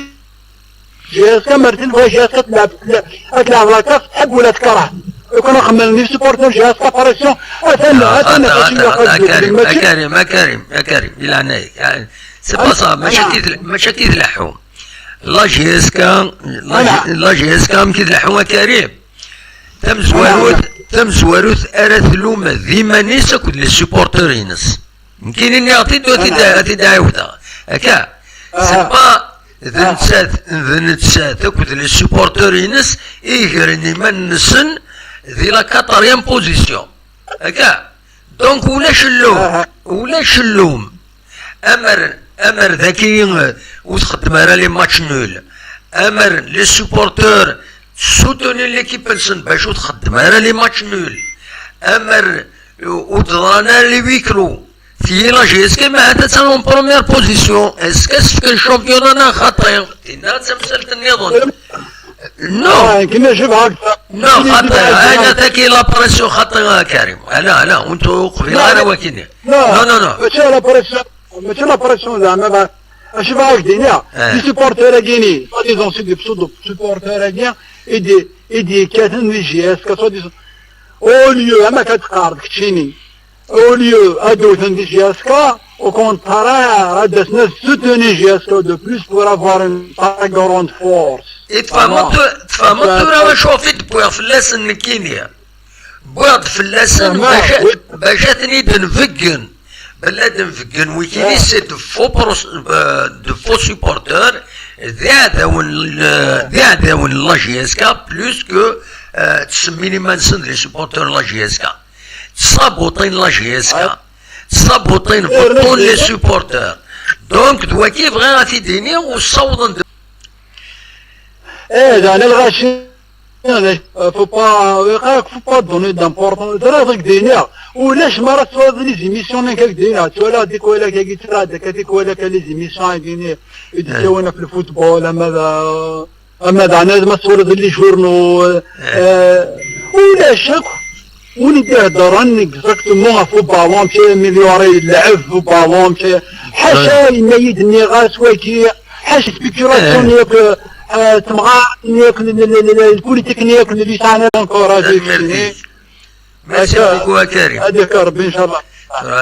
J S K, mer tin bɣa J S K ad tleɛb, ad tleɛb la CAF, tḥebb wala tekreh. Lukan xemmen les supporters J S K pression, atan, atan, atan, atan, a Karim, a Karim, a Karim, a Karim, di leɛnaya-k. C'est pas ça, mačči akka i tla-, mačči akka i tleḥḥu. La J S K, la J-, la J S K amek i tleḥḥu, a Karim? Tamezwarut, tamezwarut ara tlum d iman-is akked les supporters-ines. Nekkini nniɣ-t-id, ad t-id-, ad t-id-ɛiwdeɣ. Akka, c'est pas d nettat, d nettat akked les supporters-ines i igren iman-nsen di la quatrième position. Akka. Donc, ulac llum, ulac llum. Amer, amer daki, euh, ur txeddem ara les matchs nuls. Amer les supporters soutenir l'équipe-nsen bac ur txeddem ara les matchs nuls. Amer, euh, ur d-ḍran ara les huis clos. Tili la J S K ma ahat attan en première position. Est-ce que c'est le championnat neɣ xaṭi? Tinna d tamsalt nniḍen. Non. Ah, كنا جبهة أكثر. Non, خاطر أنا تاكي la pression خاطر كريم. أنا، أنا، وأنتو قبيلة، أنا وكيني. Non, non, non. ماشي la pression، ماشي la pression زعما، ما، اش بغاك دينيا؟ Les supporters كيني، soi-disant c'est des pseudo supporters كيني، إدي، إدي كاتن دي J S K، soi-disant. Au lieu، أما كتقارب كتشيني. Au lieu ad wten di J S K, au contraire, ad asen ad soutenir J S K de plus pour avoir une très grande force. I tfehmeḍ, tfehmeḍ tura acu ɣef i d-wwiɣ fell-asen nekkini? Wwiɣ-d fell-asen bac a-, bac ad ten-id-nbeggen. Belli ad nbeggen wikini, c'est de faux pros-, euh, de faux supporters, d iɛdawen n- d iɛdawen n la J S K, plus que euh, ttsemmin iman-nsen d les supporters n la J S K. Ttsabuṭin la J S K. Ttsabuṭin, beṭṭun les supporters. Donc d wagi bɣiɣ ad t-id-iniɣ, u ssawḍen d- Eh, daɣen a lɣaci, faut pas, faut pas donner d'importance. Ẓriɣ d ak-d-iniɣ, ulac mi ara twalaḍ les émissions nekk ak-d-iniɣ, twalaɣ tikwal akka, ttwalaɣ akka tikwal akka les émissions-agi i d-yettawin ɣef le football, ama d ama daɣen ma twalaḍ les journaux, ulac akk. Win i d-iheddren exactement ɣef ubalu, amek ara améliorer lɛeb ubalu, amek, ḥaca, yenna-yi-d nniɣ-as wagi, ḥaca spéculation-nni akk, temɣart-nni akk, lpolitique-nni akk, li sɛan encourager keččini. Merci beaucoup a Karim. Ad ifk Rebbi, ncallah.